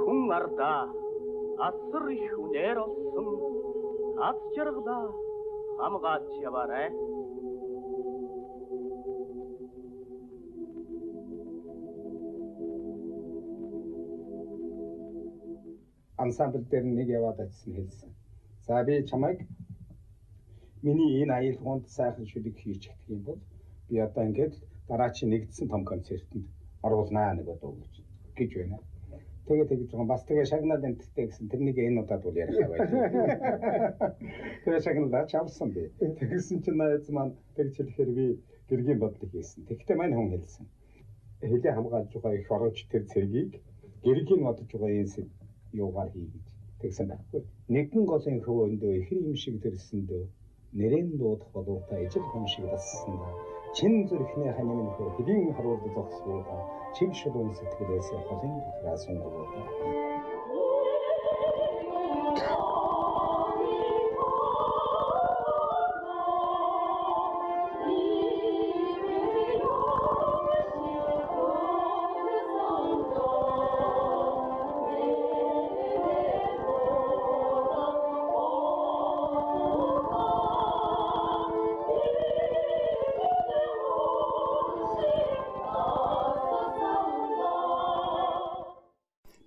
Хүн ардаа асар их үнээр олсон ад жаргалаа хамгаач яваарай. Ансамбл дээр нэг яваад очсон хэлсэн. За би чамайг миний энэ аялгаунд сайхан шүлэг хийж чадах юм бол би одоо ингээд дараачийн нэгдсэн том концертэнд оруулнаа нэг одоо гэж байна. Тэгээ тэгж байгаа. Бас тэгээ шагнал энтертэй гэсэн тэрнийг энэ удаад бол ярих байлаа. Тэгээ шагналаа чавсан би. Тэгсэн чинь найз маань тэгж хэлэхээр би гэргийн бодлыг хийсэн. Тэгэхдээ мань хүн хэлсэн. Хөлөө хамгаалж байгаа их оронч тэр цэргийг гэргийн бодож байгаа энэ юугаар хий гэж тэгсэн байхгүй. Нэгэн голын хөвөндөө ихэр юм шиг төрсөндөө нэрэн дуудах боловтой ижил хүм шиг дассан да. Чин зүрхний ханим нөхөр хэдийн харуулд зогсвоо чиг шулуун сэтгэлээс холын дотроо сунгавуу.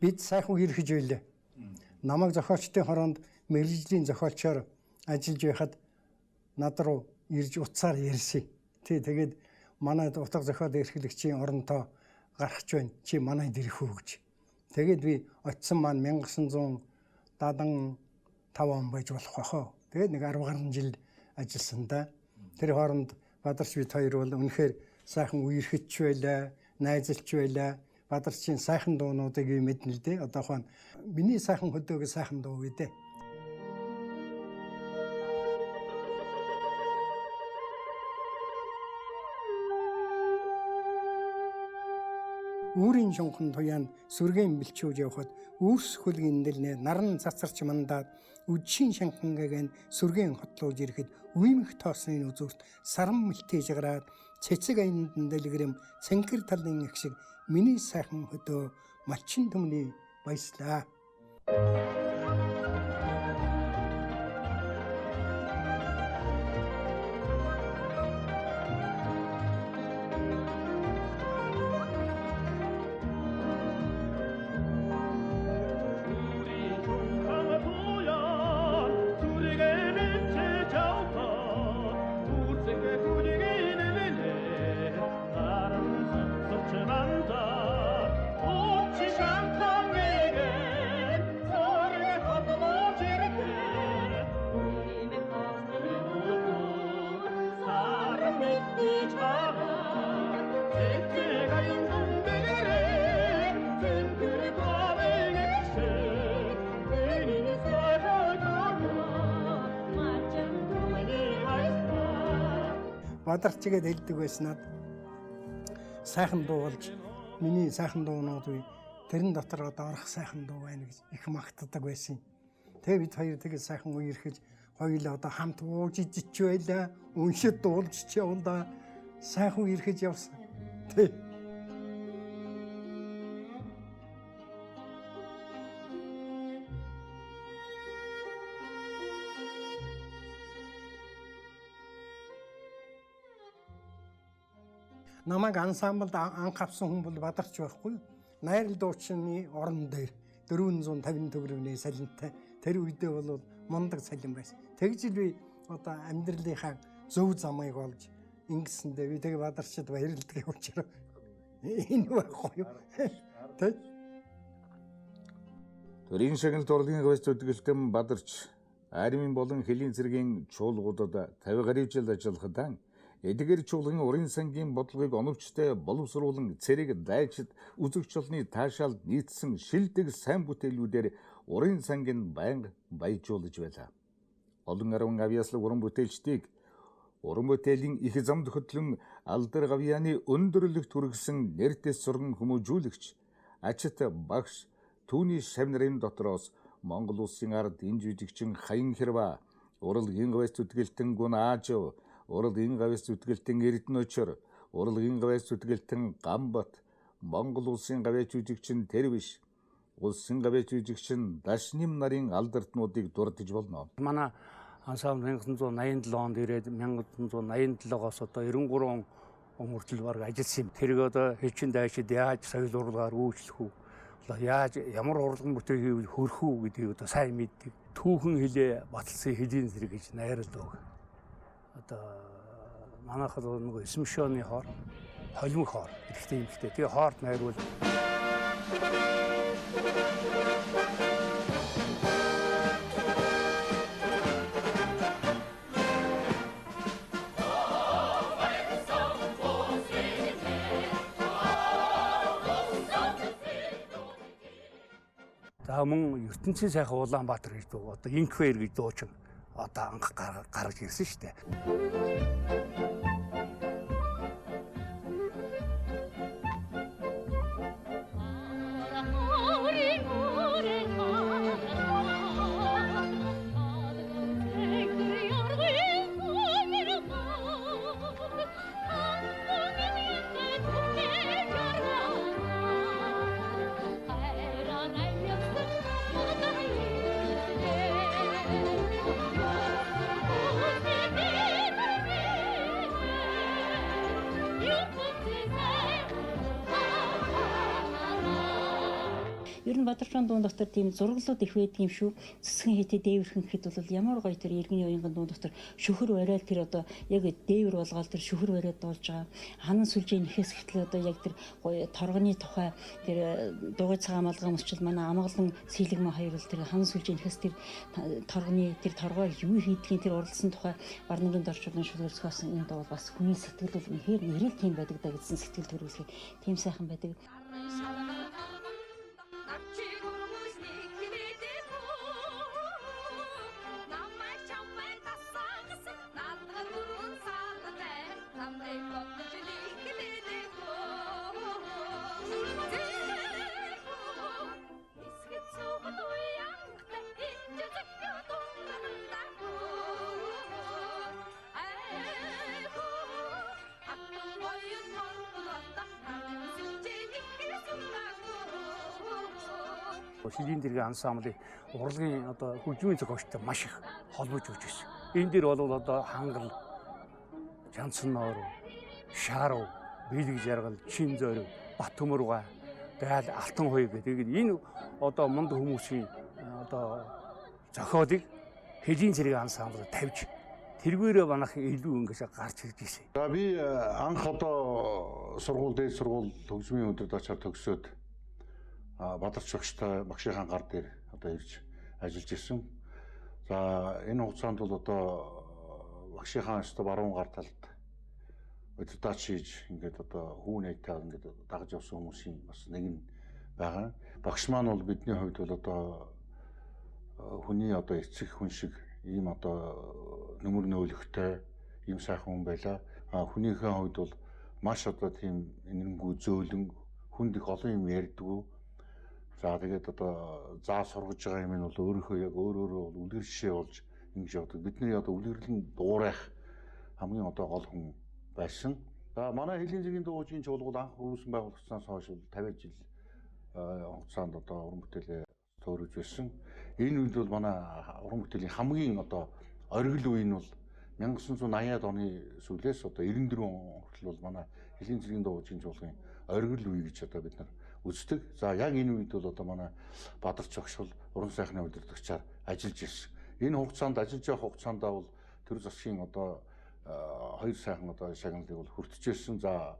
Бид сайхан үерхэж байлаа. Намайг зохиолчдын хороонд мэргэжлийн зохиолчоор ажиллаж байхад над руу ирж утсаар ярьсан. Тий, тэгээд манай утга зохиол эрхлэгчийн оронтоо гарах ч байна. Чи манайд ирэх үү гэж. Тэгээд би очисон маань 1975 он байж болох байхоо. Тэгээд нэг 10 гаруй жил ажилласан да. Тэр хооронд Бадарч бид хоёр бол үнэхээр сайхан үерхэж байлаа, найзалж байлаа. Бадарчийн сайхан дуунуудыг би мэднэ л дээ. Одоо хаан миний сайхан хөдөөг сайхан дуу гэдэг. Үүрийн шунхан туяанд сүргэн бэлчүүж явхад үүрс хөлгийн дэлнэ наран цацарч мандаад үдшийн шанхан гэгэн сүргэн хотлуулж ирэхэд үемх тоосны үзүүрт саран мэлтэж гараад цэцэг аяндан дэлгэрэм цэнхэр талын их шиг миний сайхан хөдөө малчин түмний баяслаа. Бадарчгээд хэлдэг байснаад сайхан дуу болж миний сайхан дуунууд үе тэрэн дотор одоо орох сайхан дуу байна гэж их магтдаг байсан. Тэгээ бид хоёр тэгээ сайхан үерхэж хоёулаа одоо хамт ууж идэж байлаа, уншид дуулж ч явандаа сайхан үерхэж явсан. Тэ. Намайг ансамблд анх авсан хүн бол Бадарч байхгүй. Найрал дуучны орон дээр 450 төгрөгийн салинтай тэр үедээ бол мундаг салин байсан. Тэгж л би одоо амьдралынхаа зөв замыг олж ингэсэндээ би тэг Бадарчид баярлдаг учраас энэ байхгүй юу? Тэ? Төрийн шагналт урлагийн гавьяас зүтгэлтэн Бадарч армийн болон хөлийн цэргийн чуулгуудад 50 гаруй жил ажиллахад эдгээр чуулган урын сангийн бодлогыг оновчтой боловсруулан цэрэг дайчид үзэгч олны таашаалд нийцсэн шилдэг сайн бүтээлүүдээр урын сангийн байнга баяжуулж байлаа. Олон арван авьяаслаг уран бүтээлчдийг уран бүтээлийн их замд хөтлөн алдар гавьяаны өндөрлөгт хүргэсэн нэртэс сурган хүмүүжүүлэгч ачит багш түүний шав нарын дотроос Монгол улсын ард энэ жижигчин Хаян Хэрва, урлагийн гавьяас зүтгэлтэн Гүн Аажив, урлагийн гавьяас зүтгэлтэн Эрдэнэчөр, урлагийн гавьяас зүтгэлтэн Гамбат, Монгол улсын гавьяач жүжигчин Тэрвиш, улсын гавьяач жүжигчин Дашним нарын алдартнуудыг дурдж болно. Манай ансамбл 1987 онд ирээд 1987-оос одоо 93 он хүртэл бараг ажилласан юм. Тэрийг одоо хэчин дайшид яаж соёл урлагаар үйлчлэх үү? Одоо яаж ямар урлагийн бүтээл хийвэл хөрөх үү гэдгийг одоо сайн мэддэг. Түүхэн хилээ баталсан хөлийн зэрэг гэж найруулдаг. Одоо манайхад нөгөө эсмшооны хоор, холимог хоор хэрэгтэй юм л дээ. Тэгээ хоорт найруул. За мөн ертөнцийн сайхан Улаанбаатар гэж дуу одоо Инквэр гэж дуучин одоо анх гаргаж ирсэн шүү дээ. Ер нь Бадарчхан дуун дотор тийм зураглууд их байдаг юм шүү. Цэцгэн хийтэй дээвэрхэн гэхэд бол ямар гоё тэр иргэний уянган дуун дотор шөхөр барайл тэр одоо яг дээвэр болгоол тэр шөхөр бариад дуулж байгаа. Ханан сүлжээ нэхээс хэтэл одоо яг тэр гоё торгоны тухай тэр дугуй цагаан малгай мөсчл манай амгалан сэлэг мөн хоёр бол тэр ханан сүлжээ нэхээс тэр торгоны тэр торгоор юу хийдгийг тэр уралдсан тухай Барнагийн дорчуулан шүлгэр зохиосон энэ дуу бас хүний сэтгэл бол үнэхээр нэрэл тийм байдаг да гэсэн сэтгэл төрүүлэхэд тийм сайхан байдаг. Хөлийн дэргийн ансамблыг урлагийн одоо хөгжмийн зохиолчтой маш их холбож өгч ирсэн. Энэ дэр бол одоо хангал, Чанцноор, Шарав, Бэлэг жаргал, Чин зориг, Батөмөргай, Дайл Алтан хоёр гэдэг энэ одоо мунд хүмүүсийн одоо зохиолыг хөлийн цэргийн ансамблд тавьж тэргээрээ манайх илүү ингэж гарч ирж ирсэн. За би анх одоо сургууль дээд сургууль хөгжмийн өдөрт очоод төгсөөд Бадарч багштай багшийнхаа гар дээр одоо ирж ажиллаж ирсэн. За энэ хугацаанд бол одоо багшийнхаа өстө баруун гар талд удирдаач хийж ингээд одоо хүүн найтаа ингээд дагаж явсан хүмүүсийн бас нэг нь байгаа. Багш маань бол бидний хувьд бол одоо хүний одоо эцэг хүн шиг ийм одоо нүмер нөөлөгтэй ийм сайхан хүн байлаа. Хүнийхээ хувьд бол маш одоо тийм энэрэнгүй зөөлөн хүнд их олон юм ярьдгүү. За тэгээд одоо заа сургаж байгаа юм нь бол өөрийнхөө яг өөрөөрөө бол үлгэр жишээ болж ингэж явдаг. Бидний одоо үлгэрлэн дуурайх хамгийн одоо гол хүн байсан. За манай хөлийн цэргийн дуугийн чуулган анх үүсэн байгуулагдсанаас хойш 50 жил хугацаанд одоо уран бүтээлээ төөрөж байсан. Энэ үед бол манай уран бүтээлийн хамгийн одоо оргил үе нь бол 1980-ад оны сүүлээс одоо 94 он хүртэл бол манай хөлийн цэргийн дуугийн чуулганы оргил үе гэж одоо бид нар үздэг. За яг энэ үед бол одоо манай Бадарч багш бол уран сайхны удирдагчаар ажиллаж ирсэн. Энэ хугацаанд ажиллаж явах хугацаанд бол төр засгийн одоо хоёр сайхан одоо шагналыг бол хүртэж ирсэн. За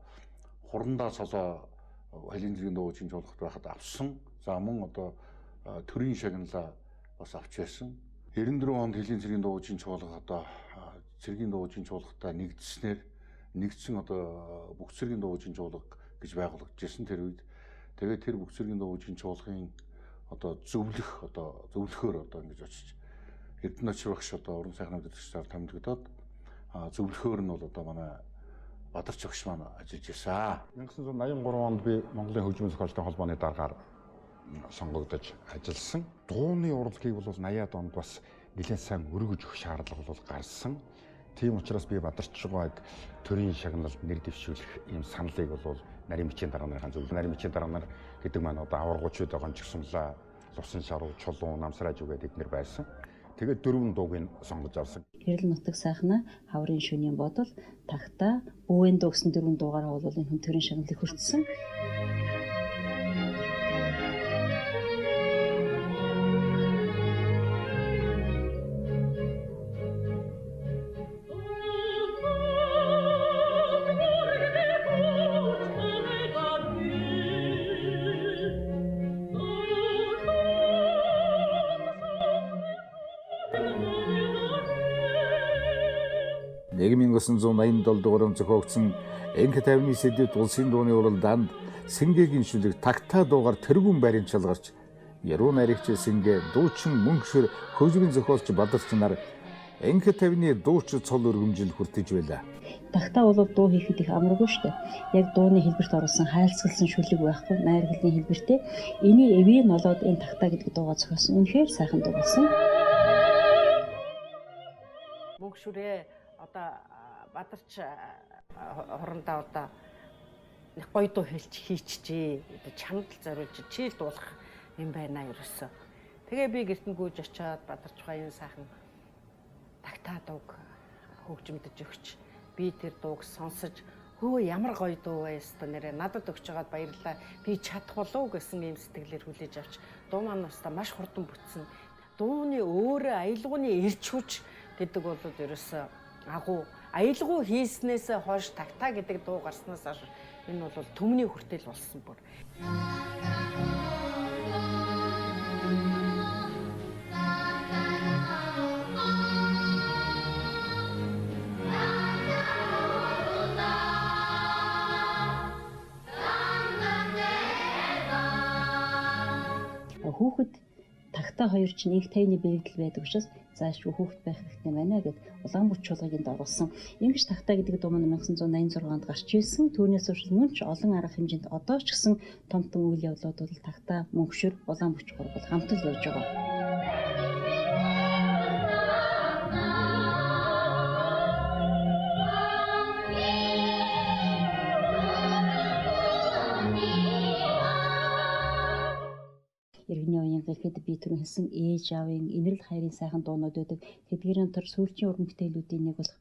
хурандаа цолоо хөлийн цэргийн дуугийн чуулганд байхад авсан. За мөн одоо төрийн шагналаа бас авч байсан. 94 онд хөлийн цэргийн дуугийн чуулга одоо цэргийн дуугийн чуулгатай нэгдснээр нэгдсэн одоо бүх цэргийн дуугийн чуулга гэж байгуулагдчихсэн тэр үед. Тэгээд тэр бүх цэргийн дуугийн чуулгын одоо зөвлөх одоо зөвлөхөөр одоо ингэж очиж Эрдэнэч багш одоо уран сайхны удирдагчдаар томилогдоод зөвлөхөөр нь бол одоо манай Бадарч багш маань ажиллаж байсан. 1983 онд би Монголын хөгжмийн зохиолчдын холбооны даргаар сонгогдож ажилласан. Дууны урлагийг бол 80-ад онд бас нэлээд сайн өргөж өгөх шаардлага бол гарсан. Тийм учраас би Бадарчгойг төрийн шагналд нэр дэвшүүлэх ийм саналыг бол нарийн бичгийн дарга нарын зөвлөл, нарийн бичгийн дарга нар гэдэг маань одоо аваргуучуд гончгсомлаа, Лусан шаруу, Чулуун, Намсрааж үгээд эднэр байсан. Тэгээд дөрвөн дууг нь сонгож авсан. Хэрэл нутаг сайхнаа, хаврын шөнийн бодол, тагтаа, бүүэн дуу гэсэн дөрвөн дуугаараа бол энэ хүн төрийн шагналыг хүртсэн. Нэг 1987 дугаар он зохиогдсон Энх тайвны сэдэвт улсын дууны уралдаанд Сэнгэгийн шүлэг тагтаа дуугаар тэргүүн байрын чалгарч яруу найрагч Сэнгэ дуучин мөнхшөр хөгжмийн зохиолч Бадарч нар Энх тайвны дууч цол өргөмжил хүртэж байлаа. Тагтаа бол дуу хийхэд их амаргүй шүү дээ. Яг дууны хэлбэрт оруулсан хайлцгалсан шүлэг байхгүй, найргалын хэлбэртэй. Эний эвийг нь олоод энэ тагтаа гэдэг дуугаа зохиосон. Үнэхээр сайхан дуу болсон. Мөнхшүрээ одоо Бадарч хурандаа одоо нэг гоё дуу хэлж хийчихжээ. Одоо чамд л зориулж чи л дуулах юм байна ерөөсөө. Тэгээ би гэрт нь гүйж очиад Бадарч баян сайхан тагтаа дууг хөгжмөдөж өгч би тэр дууг сонсож хөө ямар гоё дуу вэ ёстой нэрээ надад өгч байгаад баярлаа. Би чадах болов гэсэн ийм сэтгэлээр хүлээж авч дуу маань өстой маш хурдан бүтсэн. Дууны өөрөө аялгууны эрч хүч гэдэг бол ерөөсөө агуу аялгуу хийснээсээ хойш тагтаа гэдэг дуу гарснаас хойш энэ бол төмний хүртэл болсон бүр. Хүүхэд тагтаа хоёр чинь их тайвны бэрэгдэл байдаг учраас заашгүй хүүхэд байх хэрэгтэй байна гэд улаан бүч чуулгыг энд оруулсан. Ингэж тагтаа гэдэг дуу маань 1986 онд гарч ирсэн. Түүнээс хойш мөн ч олон арга хэмжээнд одоо ч гэсэн том том үйл явдлууд бол тагтаа, мөнхшөр, улаан бүч гурав бол хамт л явж байгаа. Иргэний уян гэхэд би түрүү хэлсэн ээж аавын инэрл хайрын сайхан дуунууд байдаг. Тэдгээрийн дотор сүүлчийн уран бүтээлүүдийн нэг болох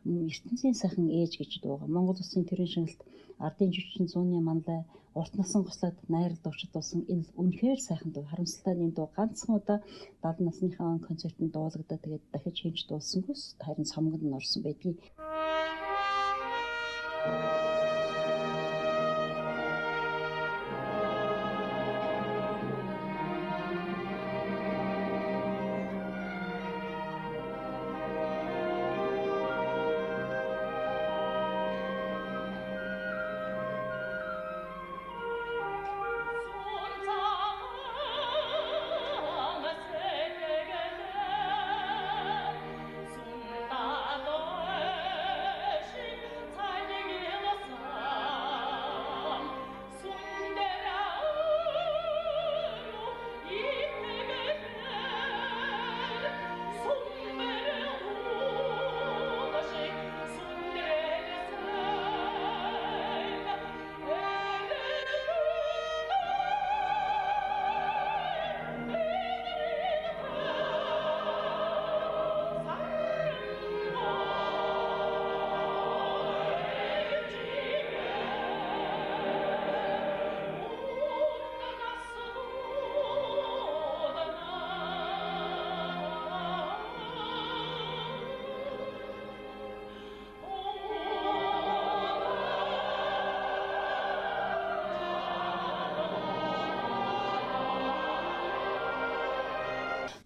ертөнцийн сайхан ээж гэж дууга. Монгол улсын төрийн шингэлт ардын жүжигчин зууны манлай урт насан гослоод найрал дуучид болсон энэ үнэхээр сайхан дуу. Харамсалтай нь энэ дуу ганцхан удаа 70 насныхаа концертод дуулагдаад тэгээд дахиж хинж дуулсангүй, харин цомгонд нь орсон байдгийг.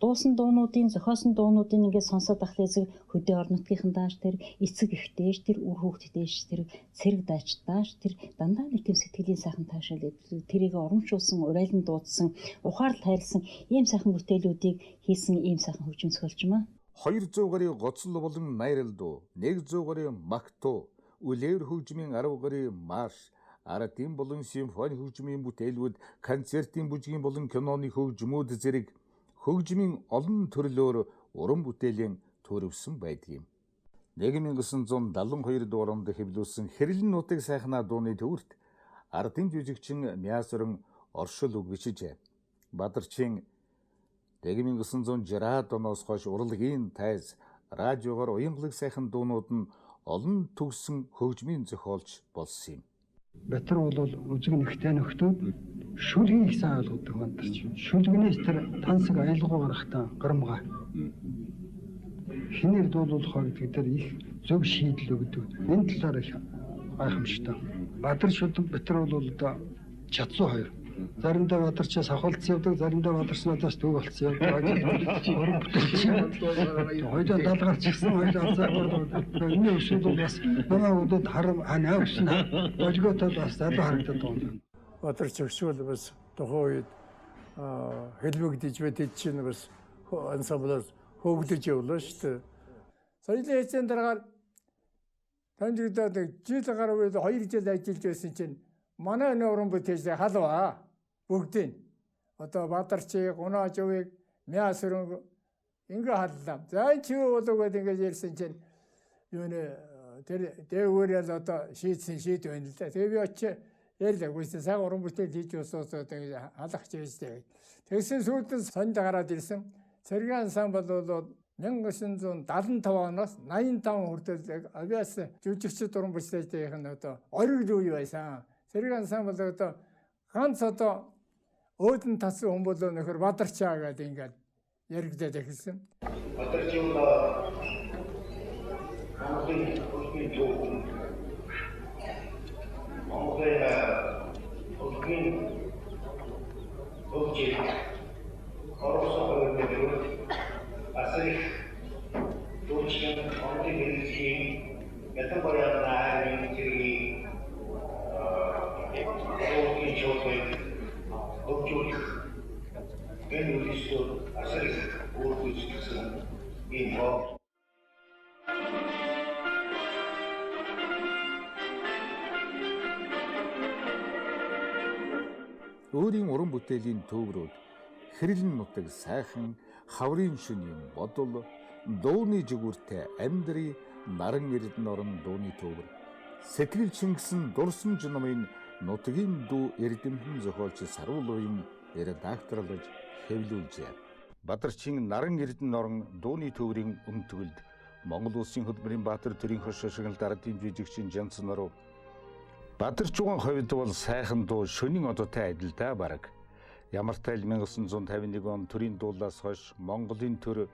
Дуусан дуунуудын, зохиосон дуунуудын ингээд сонсоод ахлаа эзэг хөдөө орон нутгийнхан дааш тэр эцэг ихтэйш тэр үр хүүхдтэйш тэр цэрэг даачтааш тэр дандаа нэг тийм сэтгэлийн сайхан таашаал тэрийг урамшуулсан, урайлан дуудсан, ухаарлал тайлсан ийм сайхан бүтээлүүдийг хийсэн ийм сайхан хөгжим зохиолч юм аа. 200 гаруй гоцол болон найрал дуу, 100 гаруй магтуу, үлээвэр хөгжмийн 10 гаруй марш, ардын болон симфони хөгжмийн бүтээлүүд, концертын бүжгийн болон киноны хөгжмүүд зэрэг хөгжмийн олон төрлөөр уран бүтээлийн төрөвсөн байдаг юм. 1972 дугаар онд хэвлүүлсэн Хэрлэн нутаг сайхнаа дууны төвөрт ардын жүжигчин Мясорон оршил үг бичижээ. Бадарчин 1960-ад оноос хойш урлагийн тайз радиогоор уянгалаг сайхан дуунууд нь олон төгсөн хөгжмийн зохиолч болсон юм. Бэтэр бол үзэг нэгтэй нөхдүүд шүлгийг их сайн ойлгодог бандарч. Шүлгнээс тэр тансаг аялгау гарахтаа гарамгаа. Хинээр дуулуулах вэ гэдэг дээр их зөв шийдэл өгдөг. Энэ талаар их гайхамшигтай. Бадар шүлэг бэтэр бол одоо чадсан хоёр. Заримдаа бадарчаас авахулцсан явдаг, заримдаа бадарч надаас төв болцсон явдаг. Уран бүтээлч. Хоёулаа даалгарч ирсэн, хоёулаа азаагаар. Энэ өсвөл бол бас манай удаад харам ханаа өснө. Болготой бас залуу харагдаад байгаа юм. Бадарч өсвөл бас тухайн үед хэлбэгдэж байт чинь бас ансамблаас хөөгдөж явлаа шүү дээ. Соёлын хичээн дараагаар таньдагдаад жил гаруй 2 жил ажиллаж байсан чинь манай энэ уран бүтээлч халваа бүгдийг одоо Бадарчийг, Гунаажувыг, Мясөрөнгө ингээ халлаа. За энэ чи юу болов гэдээ ингэж ярьсан чинь юу нэ тэр дээгүүрэл одоо шийдсэн шийд байна л да. Тэгээ би очиж ярьлаа. Үгүй сайн уран бүтээл хийж усуусаад ингэж халах чийжтэй. Тэгсэн сүүлд нь сонд гараад ирсэн. Цэргийн ансамбл бол 1975 оноос 85 хүртэл авиас жүжигчд уран бүтээлчдийнх нь одоо ориг үе байсан. Цэргийн ансамбл одоо ганц одоо өөдөн татсан хүн болоо нөхөр Бадарчаа гэдэг ингээд яригдаад эхэлсэн. Бадарч юм ба Монголын хөгжмийн төв. Монголын хөгжмийн хөгжил оруулсан хувийн асар их дуучин Монголын хэрэгслийн ялангуяа найрын цэргийн хөгжлийн чуулгыг хөгжүүлэх энэ үйлсүүд асар их үр гүйцэтгсэн ийм хоо. Өөрийн уран бүтээлийн төврүүд хэрлэн нутаг сайхан хаврын шөнийн бодол дууны жигүүртэй амьдрий наран эрдэнэ орон дууны төвөр сэтгэл чингсэн дурсамж номын нутгийн дүү эрдэмтэн зохиолч Саруулуян редакторлож хэвлүүлжээ. Бадарчин Наран Эрдэнэ орон дууны төврийн өмтгөлд Монгол Улсын хөдөлмөрийн баатар төрийн хошин шагналд ардын жижигчин Жансан оров. Бадарчуган хувьд бол сайхан дуу шөнийн одоотой адилдаа бараг. Ямар тайл 1951 он төрийн дуулаас хойш Монголын төр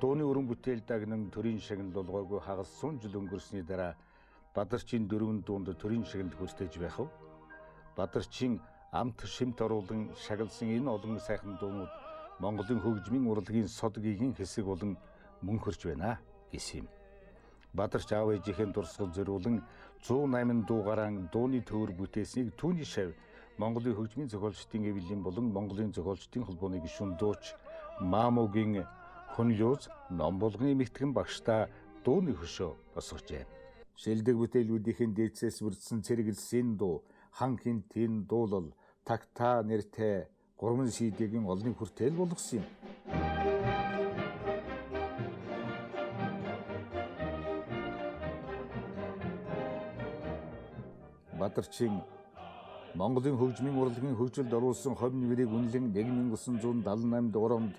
дууны өрөн бүтээл дагнан төрийн шагнал болгоогүй хагас 100 жил өнгөрсний дараа Бадарчин дөрвөн дуунд төрийн шагналд хүртэж байх вэ? Бадарчин амт шимт оруулан шагалсан энэ олон сайхан дуунууд Монголын хөгжмийн урлагийн сод гигийн хэсэг болон мөнхөрч байна гэсэн юм. Бадарч аав ээжийнхээ дурсгал зориулан 108 дуугараа дууны төвөр бүтээснийг түүний шав Монголын хөгжмийн зохиолчдын эвлэлийн болон Монголын зохиолчдын холбооны гишүүн дууч Маамугийн Хүнлүүз ном болгоны мэтгэн багшдаа дууны хөшөө босгожээ. Шилдэг бүтээлүүдийн дээдсээс бүрдсэн цэргэлсэн дуу, хан хинтийн дуулал, тагтаа нэртэй 3 CD-ийн олонний хүртэл болгосон юм. Бадарчин Монголын хөгжмийн урлагийн хөгжилд оруулсан хувь нэмрийг үнэлэн 1978 дугаар онд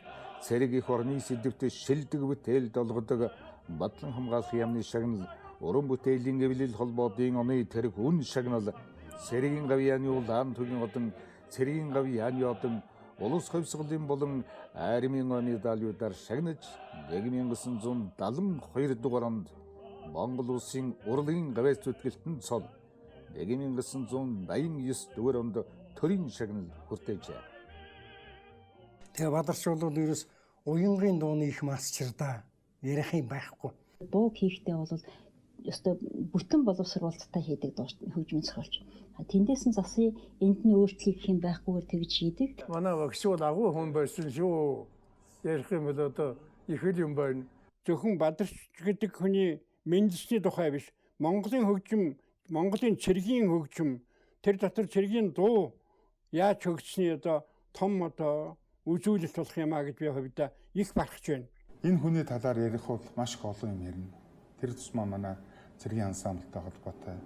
цэрэг их орны сэдэвт шилдэг бүтээлд олгодог Бадлан хамгаалах яамны шагнал, уран бүтээлийн эвлэл холбоодын оны тэрэг үн шагнал, цэргийн гавьяаны улаан тугийн одон, цэргийн гавьяаны одон, улс хувьсгалын болон армийн медалиудаар шагнаж 1972 дугаар онд Монгол улсын урлагийн гавьяас зүтгэлтэн цол 1989 дугаар онд төрийн шагнал хүртээжээ. Тэгээ Бадарч бол ерөөс уянгийн дууны их мастер да. Ярих юм байхгүй. Дуу хийхдээ бол ёстой бүтэн боловсруулалттай хийдэг дуу хөгжмийн зохиолч. Тэндээс нь засъя, энд нь өөрчлөх юм байхгүйгээр тэгж хийдэг. Манай багш бол агуу хүн байсан шүү. Ярих юм бол одоо их л юм байна. Зөвхөн Бадарч гэдэг хүний мэндсний тухай биш. Монголын хөгжим, Монголын цэргийн хөгжим, тэр дотор цэргийн дуу яаж хөгжсөний одоо том одоо үзүүлэлт болох юм а гэж би хувьдаа их бархж байна. Энэ хүний талаар ярих бол маш их олон юм ярина. Тэр тусмаа манай цэргийн ансамбльтай холбоотой.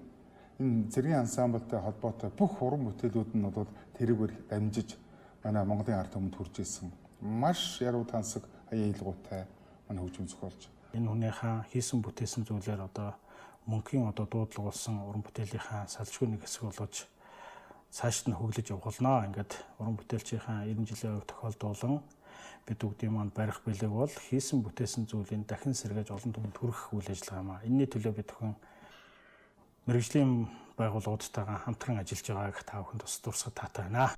Энэ цэргийн ансамбльтай холбоотой бүх уран бүтээлүүд нь бол тэрүүгээр дамжиж манай Монголын ард түмэнд хүрж ирсэн. Маш яруу тансаг аяа илгуутай манай хөгжим зохиолч. Энэ хүнийхээ хийсэн бүтээсэн зүйлээр одоо мөнхийн одоо дуудлага болсон уран бүтээлийнхаа салжгүй нэг хэсэг болгож цаашд нь хөглөж явах болно. Ингээд уран бүтээлчийнхаа 90 жилийн хувь тохиолдуулан бид бүгдийн манд барих бэлэг бол хийсэн бүтээсэн зүйлийн дахин сэргээж олон түмэнд хүргэх үйл ажиллагаа юм аа. Энэний төлөө бид бүхэн мэргэжлийн байгууллагуудтайгаа хамтран ажиллаж байгааг та бүхэнд бас дурсах таатай байна.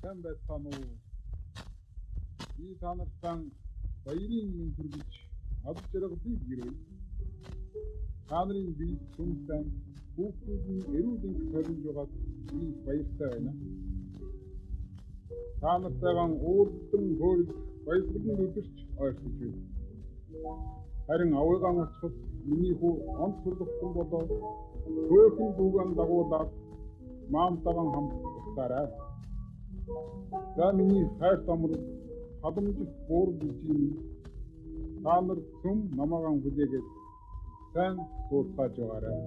Сайн байцгаана уу? Би та нартай баярын мэнд хүргэж ад жаргалыг өрөөе. Та нарын бие сүм сайн хүүхдүүдийн эрүүл энх тойрон жугаад би баяртай байна. Та нартайгаан уурдан хөөрөх баясгалан өдөрч ойртож байна. Харин авъягаан очиход миний хүү онц хурлахтан болоо хөөхөн дүүгэн дагуулад маамтайгаан хамт утаарай. За миний хайрт амар халамжит гурав бүжийн та нар цөм намаагаан хүлээгээд сайн суулгааж байгаарай.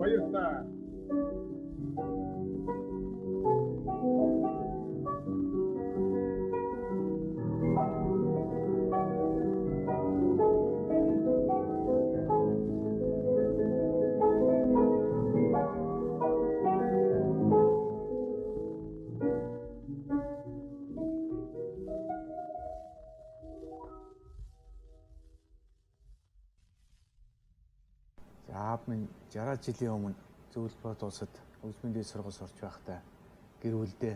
Баяртай. Аав минь 60 жилийн өмнө Зөвлөлбот улсад хөгжмийн дээд сургууль сурч байхдаа гэр бүлдээ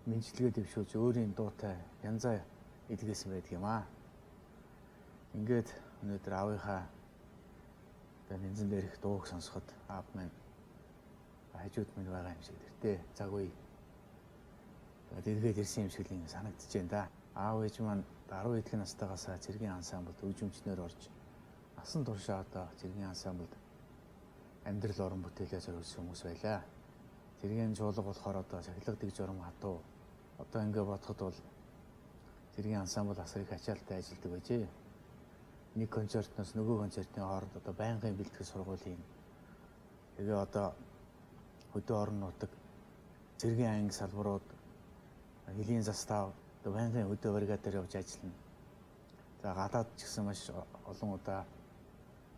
мэндчилгээ дэвшүүлж өөрийн дуутай янзаа илгээсэн байдаг юм аа. Ингээд өнөөдөр аавынхаа одоо нэнзэн дээрх дууг сонсоход аав минь хажууд минь байгаа юм шиг тэртээ цаг үе тэгээд эргээд ирсэн юм шиг л санагдаж байна да. Аав ээж маань 10 эдгээр настайгаас цэргийн ансамблд хөгжимчнөр орж насан туршаа одоо цэргийн ансамблд амьдрал уран бүтээлээ зориулсан хүмүүс байлаа. Цэргийн чуулга болохоор одоо сахилга дэг журам хатуу. Одоо ингээ бодоход бол цэргийн ансамбл асар их ачаалттай ажилладаг байжээ. Нэг концертноос нөгөө концертын хооронд одоо байнгын бэлтгэл сургуулийн тэгээ одоо хөдөө орон нутаг цэргийн анги салбарууд хөлийн застав одоо байнгын хөдөө бригадаар явж ажиллана. За гадаад ч гэсэн маш олон удаа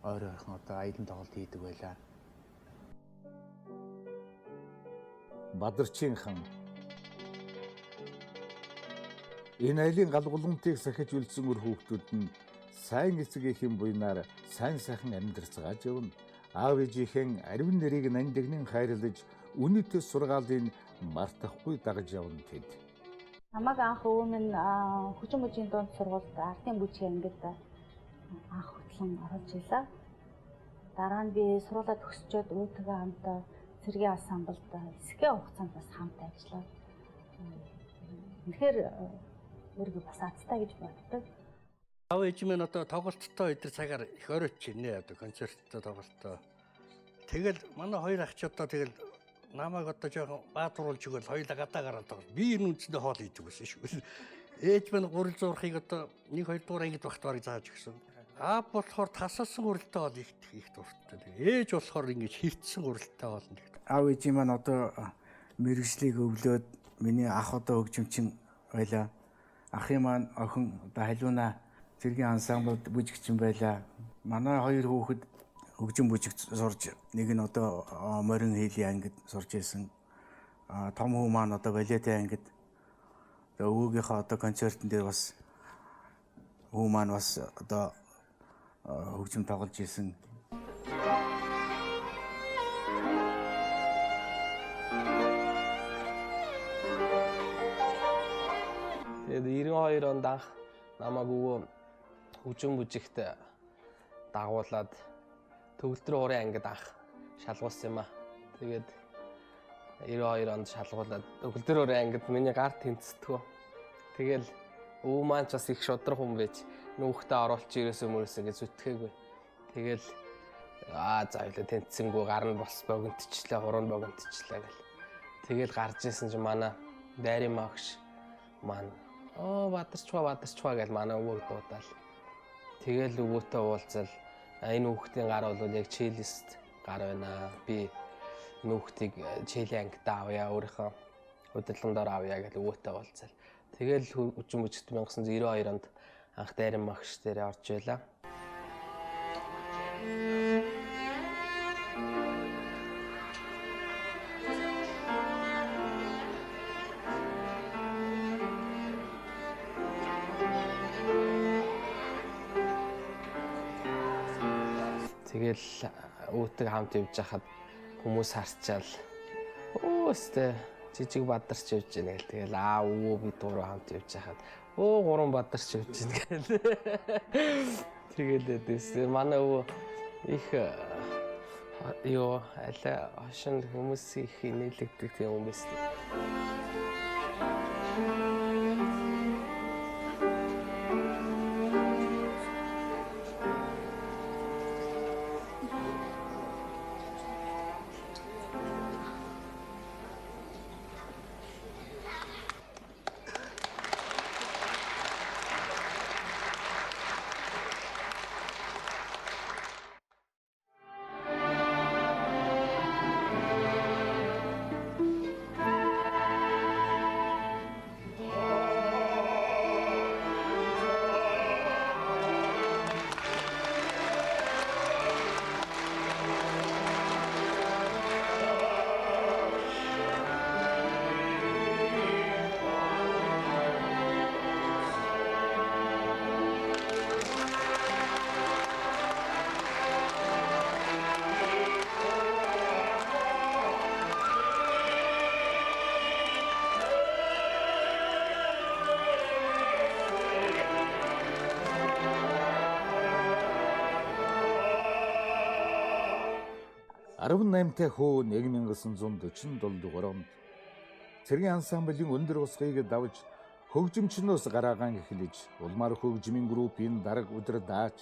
ойр ойрхон одоо аялан тоглолт хийдэг байлаа. Бадарчин хан энэ айлын галгуулмтыг сахиж үлдсэн үр хүүхдүүд нь сайн эцэг эхийн буйнаар сайн сайхан амьдарцгааж явна. Аав ээжийнхэн аривын нэрийг нандинын хайрлаж үнэт сургаалыг мартахгүй дагаж явна тэд. Намайг анх өвөө минь хүчин мужийн дунд сургуульд ардын бүжиг ангид анх хөтлөн оруулж илаа. Дараа нь би сургуулаа төгсчөөд өвөтэйгээ хамт цэргийн ансамблд хэсгийн хугацаанд бас хамт ажиллаад. Үнэхээр өөрийгөө бас азтай гэж боддог. Аав ээж минь одоо тоглолттой өдр цагаар их оройч нэ одоо концерттой тоглолттой. Тэгэл манай хоёр ах ч одоо тэгэл намайг одоо жоохон баатруулж өгөөл хоёулаа гадаа гараад тоглол. Би энэ үндсэндээ хоол хийдэг байсан шүү. Ээж минь гурил зурхыг одоо 1 2 дугаар ангид багт барыг зааж өгсөн. Аав болохоор тасалсан гурилтай хоол их их дуртай. Ээж болохоор ингэж хөвцсөн гурилтай хоол нэг. Аав ээжийн маань одоо мэрэгжлийг өвлөөд миний ах одоо хөгжимчин байлаа. Ахын маань охин одоо халиуна цэргийн ансамблд бүжигчин байлаа. Манай хоёр хүүхэд хөгжим бүжиг сурж нэг нь одоо морин хийлийн ангид сурж исэн. Том хүү маань одоо балетын ангид одоо өвөөгийнхөө одоо концертын дээр бас хүү маань бас одоо хөгжим тоглож исэн. Тэгээд 92 онд анх намайг өвөө хөгжим бүжигт дагуулад төгөлдөр хуурын ангид анх шалгуулсан юм аа. Тэгээд 92 онд шалгуулад төгөлдөр хуурын ангид миний гар тэнцдэггүй. Тэгэл өвөө маань ч бас их шудраг хүн байж нүүхтээ оруулч ирээсээ мөрөөсөө гэж зүтгээгүй. Тэгэл аа за ойлоо тэнцсэнгүү гар нь бос богинтчлээ, хуруу нь богинтчлээ гэл. Тэгэл гарч исэн чинь манай дайрын магш маань оо бадарчгаа бадарчгаа гэж манай өвөөг дуудаал. Тэгэл өвөөтэй уулзал энэ хүүхдийн гар бол яг челист гар байна. Би энэ хүүхдийг чилийн ангидаа авъя, өөрийнхөө удирдлагын дор авъя гэж өвөөтэй уулзал. Тэгэл хөгжим бүжигт 1992 онд анх дайрын магш дээр орж байлаа. Тэгэл өвдөг хамт явж хахад хүмүүс харчаал өө өстэй жижиг бадарч явж гэнэ гэл тэгэл аа өвөө бид гурав хамт явж хахад өө гурван бадарч явж гэнэ гэл тэгэл дэс манай өвөө их юу алай хошин хүмүүс их инээлэгдэг тийм юм байсан. 18 та хүү 1947 дугаар онд цэргийн ансамблийн өндөр усгыг давж хөгжимчнөөс гараагаан эхлэж улмаар хөгжмийн группийн дарга удирдаач,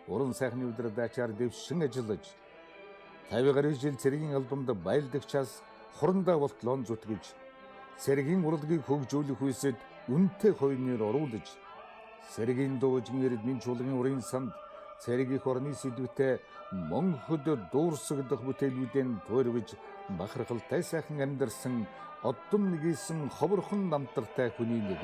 уран сайхны удирдаачаар дэвшин ажиллаж 50 гаруй жил цэргийн албанд байлдагчаас хурандаа болтлон зүтгэж цэргийн урлагийг хөгжүүлэх үйсэд үнэтэй хувь нэр оруулж цэргийн дуужин эрдмийн чуулган урын санд цэрэг их орны сэдвтэй мөнхөд дуурсагдах бүтээлүүдэн туйрвж бахархалтай сайхан амьдарсан оддон нэгийсэн ховорхон намтартай хүний нэг.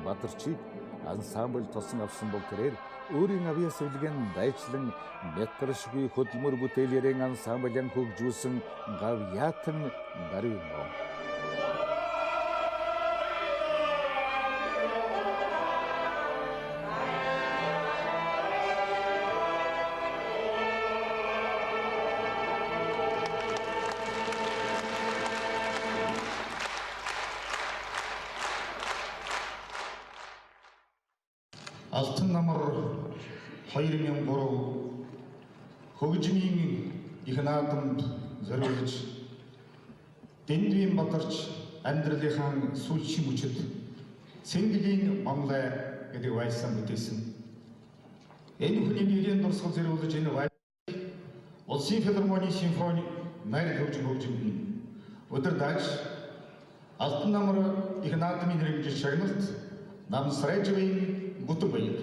Бадарчийг ансамбль тосон авсан бол тэрээр өөрийн авьяас үлгэн дайчлан метршгүй хөдөлмөр бүтээлэрэн ансамблын хөгжүүлсэн гав яатан даруй юм. Алтан намар 2003 хөгжмийн их наадамд зориулж Дэндвийн Бадарч амьдралынхаа сүүлчийн мөчид Цэнгэлийн Монлай гэдэг вальсаа бүтээсэн. Энэ хүний нэрийн дурсгал зориулж энэ вальс Улсын филармоны симфони найр хөгжим хөгжимд удирдаач Алтан намар их наадмын хэрэгжил шагналт Намсрайжвын бүтэн баяр.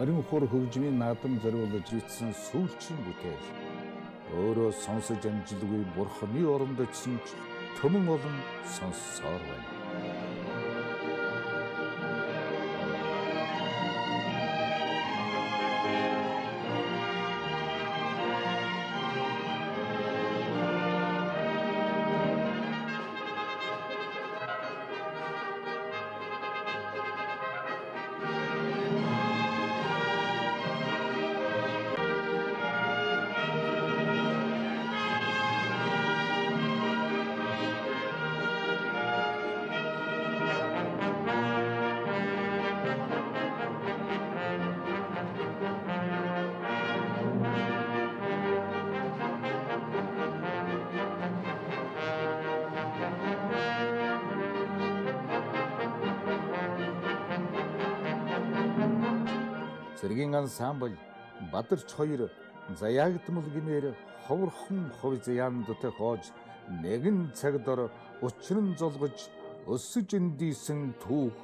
Морин хур хөгжмийн наадам зориулж бичсэн сүүлчийн бүтээл. Өөрөө сонсож амжилгүй бурхны оронд очисон ч төмөн олон сонссоор байна. Цэргийн ансамбль Бадарч хоёр заяагдмал гэмээр ховорхон хувь заяанд тохиож нэгэн цаг дор учран золгож өсөж эндийсэн түүх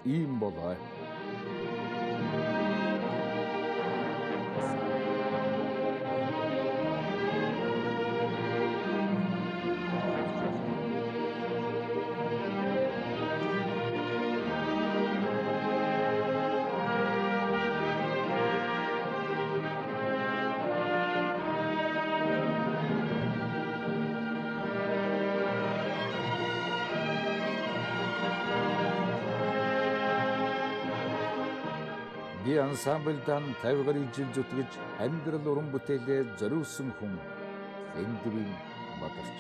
ийм болоо. Би ансамбльдан 50 гаруй жил зүтгэж амьдрал уран бүтээлээ зориулсан хүн Эндвийн Бадарч.